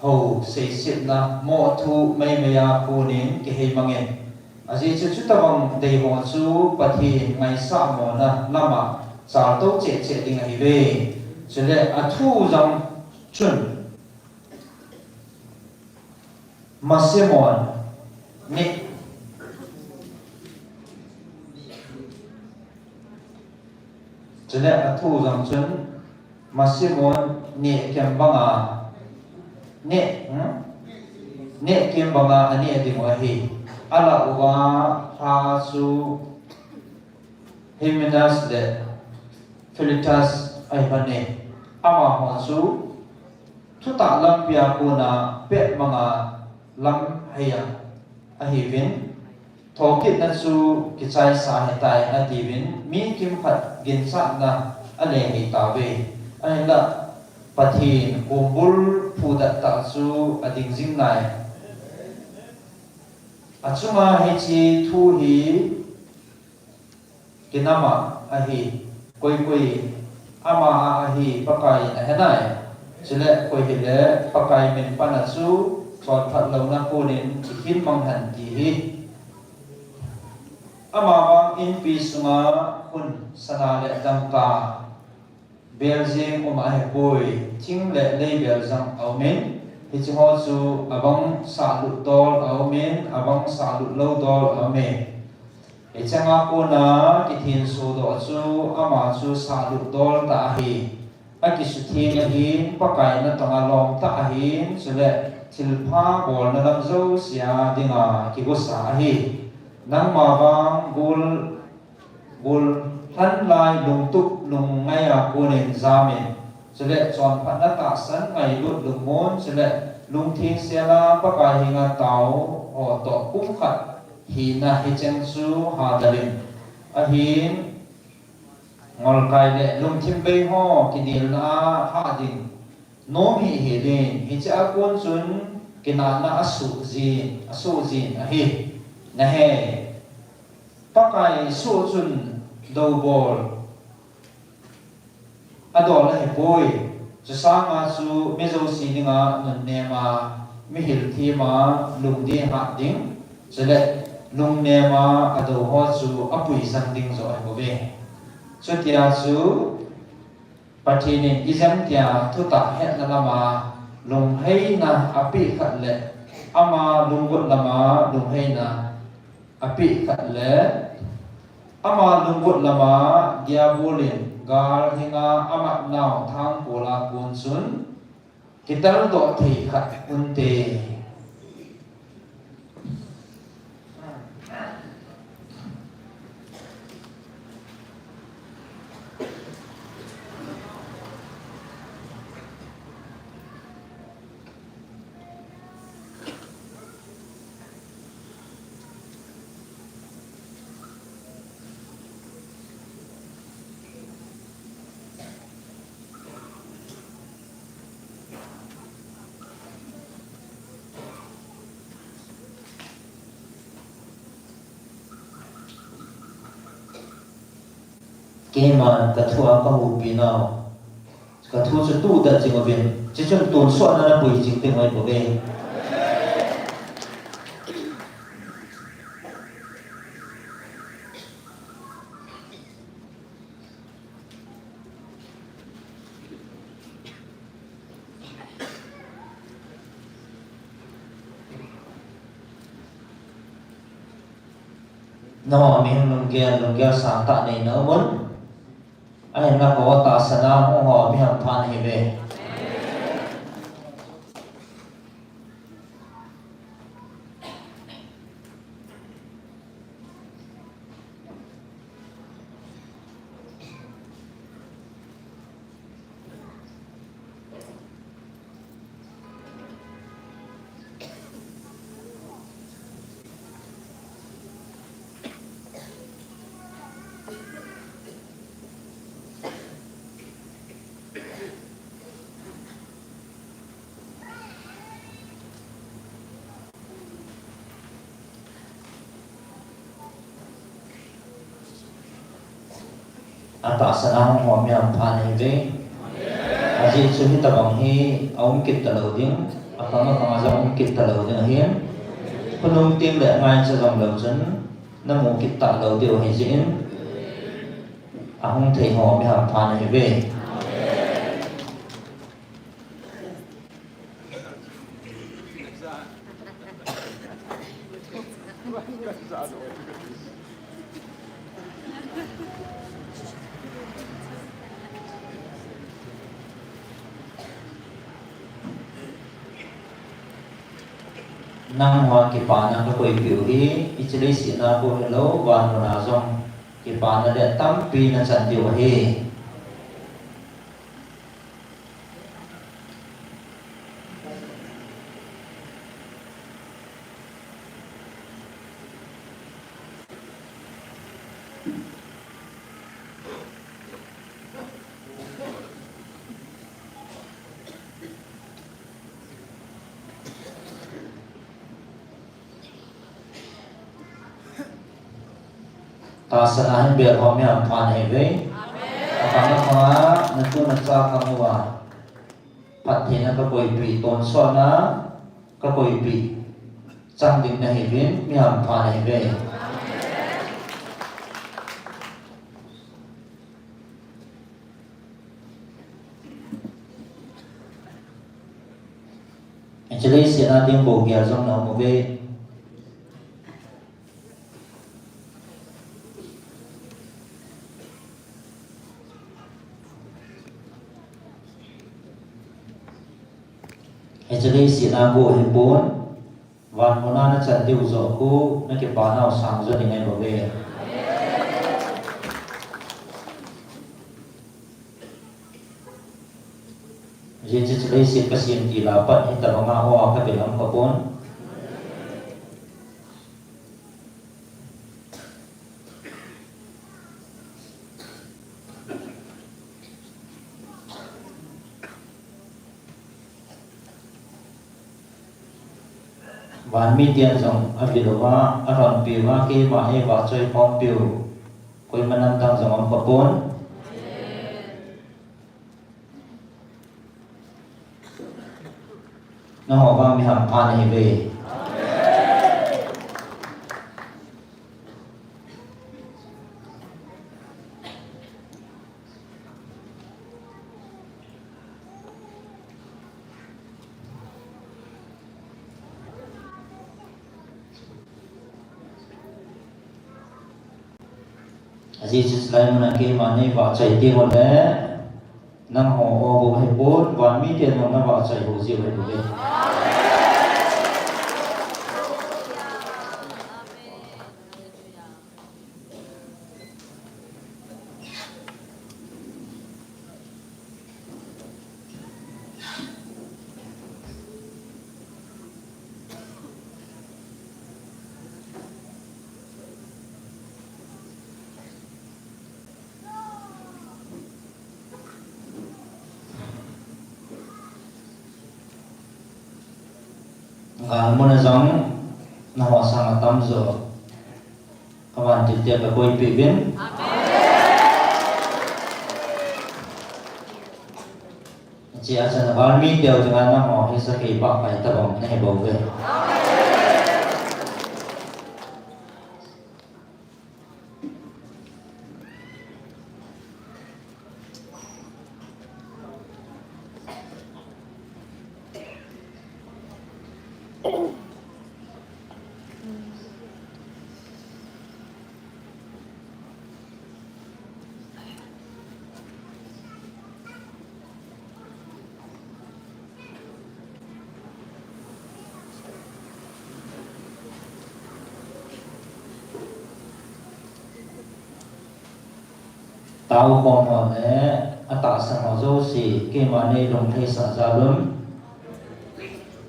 hou seisetna, moh thu meimei a konin kihei mangin. Ajeh chu chutobang deiho chu Pathen ngaisah mona lama chaltou cheh cheh ding ahiuve. Chule athu jong chun, Masimon neh. Chule athu jong chun, masimon neh kem banga, neh, hmm? Neh kem banga aneh dingu ahi. Alah uva lha chu Hymenaeus le Philetus ahipon e. Amaho chu thutah lampia kona pet manga lamhei a ahiuvin, thokitna chu kichaisa ahitai atiuvin, mi kimkhat ginchatna alehei tauve. Ahinla Pathen kombul phudat tah chu ading jing nai. Achunga hiche thu hi kinama ahi, koi koi ama a ahi, Pakai in ahenai. Chule koi hile Pakai min pana chu chonphat louna konin kikhin mang hen ti hi. Amavang inpi sunga khun, sana le dangka, bel jeng um ahipoi, thing le lei bel jong aumin, hicheho chu abang sahlut dol aumin, abang sahlut lou dol aume. Hichea kona kithensodoh chu ama chu sahlut dol tah ahi. Akisutheng ahin, Pakai natonga lom tah ahin, chule thilpha bolna lam jousea dinga kigosa ahi. Nangma vang gul, gul lhanlai lungtup lungngai a konin jamin, chule chonphatna tahsan ngailut lungmon, chule lungtheng sela Pakai henga tao ho toh pumkhat hina hicheng chu hadalin. Ahin, ngolkai le lungthim bei ho kinelna a hah ding nom hih hel in, hichea kon chun kinahna asoh jin, asoh jin ahi. Nahe, Pakai soh chun doubol adol ahipoi. Chusanga chu mi jouse dinga nunnema, mi hilthema, lungdei hah ding, chule lungnema adou ho chu apuijang ding joh ahibouve. Chutia chu Pathen in ijemtia thutah hetna lama lungheina apeh khat le, ama lunggot lama lungheina apeh khat le, ama lunggot lama Diabol in gal henga amatnau thangpol a kon chun kitaldoh thei khat unte. Keiman kathua kahoupi nau, kathu chu tudet jing uvin, chuchun tonsotna napui jing ding ahibouve. Nangho mihem lunggel, lunggel sangtah neina umun. Ahinla kho tahsana hung ho mi hampha nahiuve. Atahsana hung ho mi hampha nahiuve. Ajeh chu hitabang hi aum kit talou ding, akhang akhang a jong um kit talou ding ahin. Khonung teng le ngaicha jonglou chun namu kit talou diu ahi jeh in, ahung thei ho mi hampha nahiuve. Nangho kipana kakoipeh u hi, hiche leiset a bou hilou, van muna jong kipana le tampi nachan diu ahi. Tahsana hin bel ho mi hampha nahiuve. Akhang akhang a natu nacha khang uva phattheina kakoipeh, tonsotna kakoipeh chang ding nahiuvin, mi hampha nahiuve. Hiche leiset a ding bou gel jong naum uve. Hiche leiset a go ahipon, van muna nachan diu joh khu, nakipana u sang jo ding ahi bouve. Ajeh chu hiche leiset kasem til a pat hitabang a ho a kabil um khapon. Van miten jong avil uva, alhonpi uva, keima eivahchoi khompiu koiman dang jong um khapon. Nangho vang mi hampha nahiuve. Ajeh chu chulai muna keima neivahchoi teng uleh, nangho o bou ahipon, van miten jong navahchoi bou jiu ahi bouve. Gal muna jong nangho sanga tamjo kavantil tia kakoipeh uvin. Hiche a chan a gal miteu dinga nangho hi sakhei pah pai tabang nahi bouve. Tao khom ho le atahsan ho jouse, keima nei lungtheisah jal un.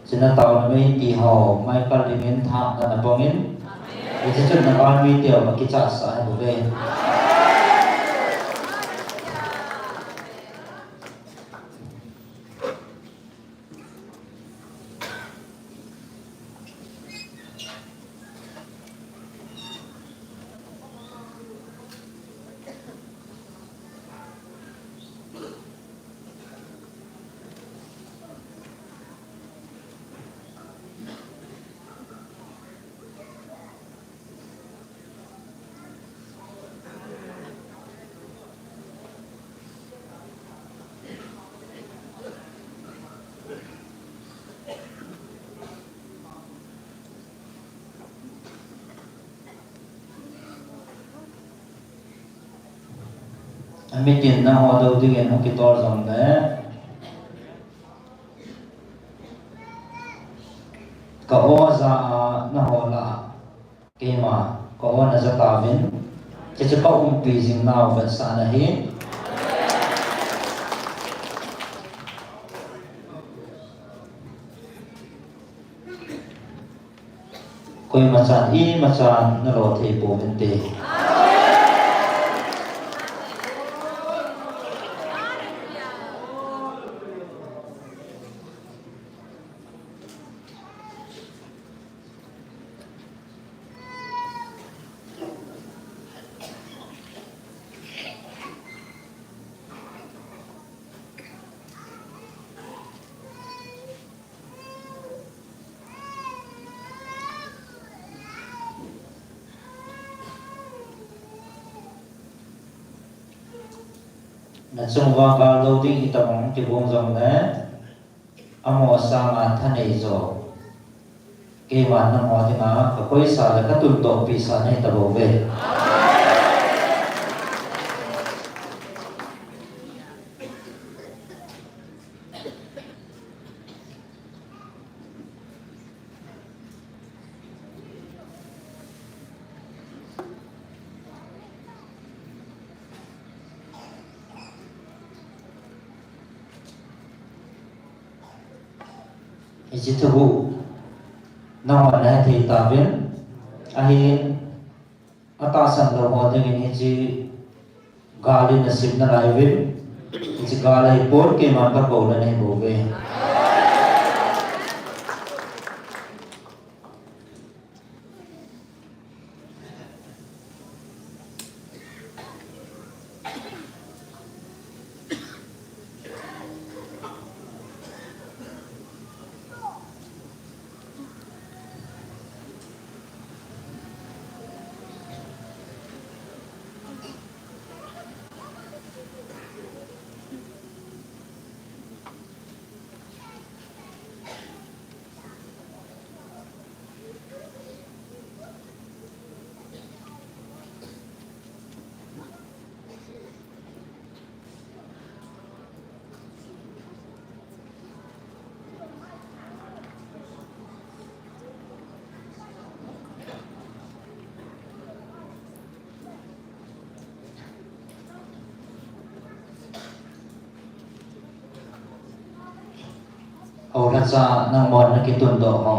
Chuna taona mei ti ho, Michael Lim in thah dan apong in. Hiche chun na ban mi teu ma kichah sah ahi bou ve. Amitin nangho dou dingin hung kitol jongle, ka o ja a nangho lah a keima ka o na ja tauvin, hiche chu ka umpi jing nau vetsahna ahi. Koima chan, ima chan na lo thei pouvinte. Na chung uva gal dou ding hitabang kibang jongle, amaho sanga thanei jo, keiman nangho dinga ka koisa le ka tundohpi sa nahi tabouve. Hiche thuguh nangho nahe thei tauvin, ahin atahsan lou ho dingin hiche gal in nasim nalai uvin, hiche gal ahipon keiman kakou nahi bouve. Houlhacha nangman nakitundoh ho,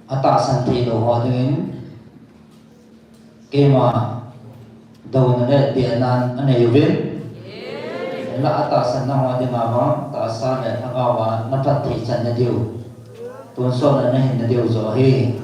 atahsan theilou ho dingin keima douna le dehna anei uvin, la atahsan nangho dinga vang tahsa le lhagaova naphatthei channa diu, tonsot a nahinna diu joh ahi.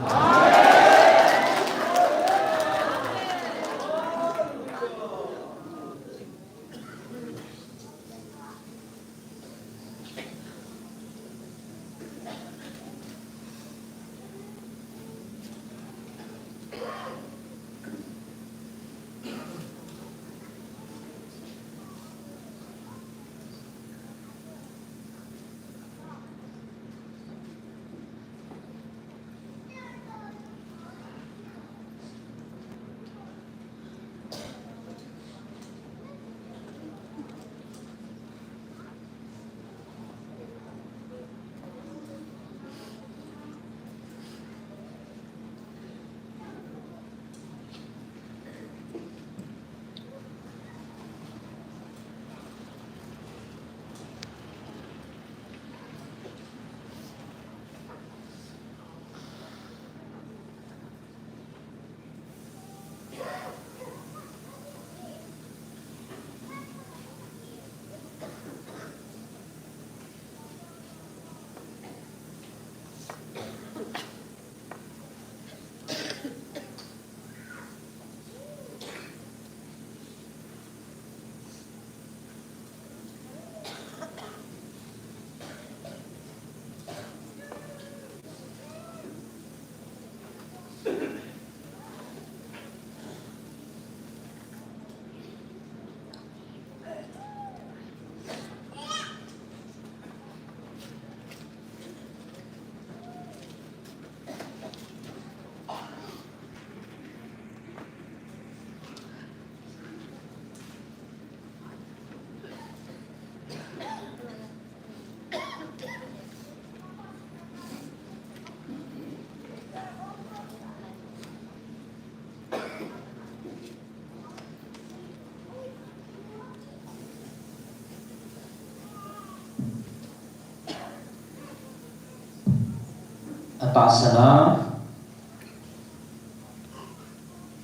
Tahsana,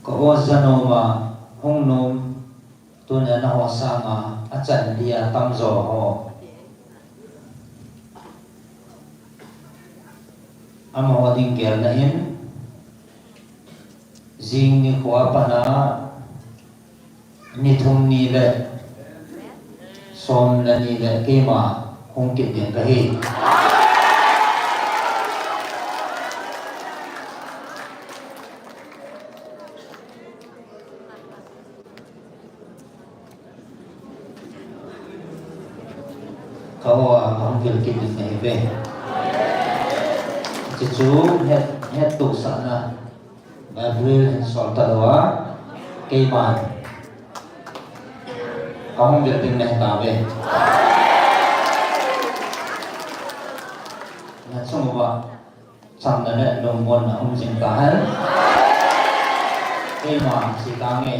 ka o janom a hung nom, tunia naho sanga achan dia tamjo ho. Amaho ding gelna in, jing nikho a pana, ni thum ni le som le ni le keima hung kit ding kahi. Ka o a, ka hung vil kit ding nahi ve. Chuchu het, het tohsahna Gabriel hin sol talou a, keiman ka hung vil ding nahi tave. Na chung uva chamna le lungmonna um jing tahen. Keiman sei tange.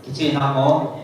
Kicheh namo.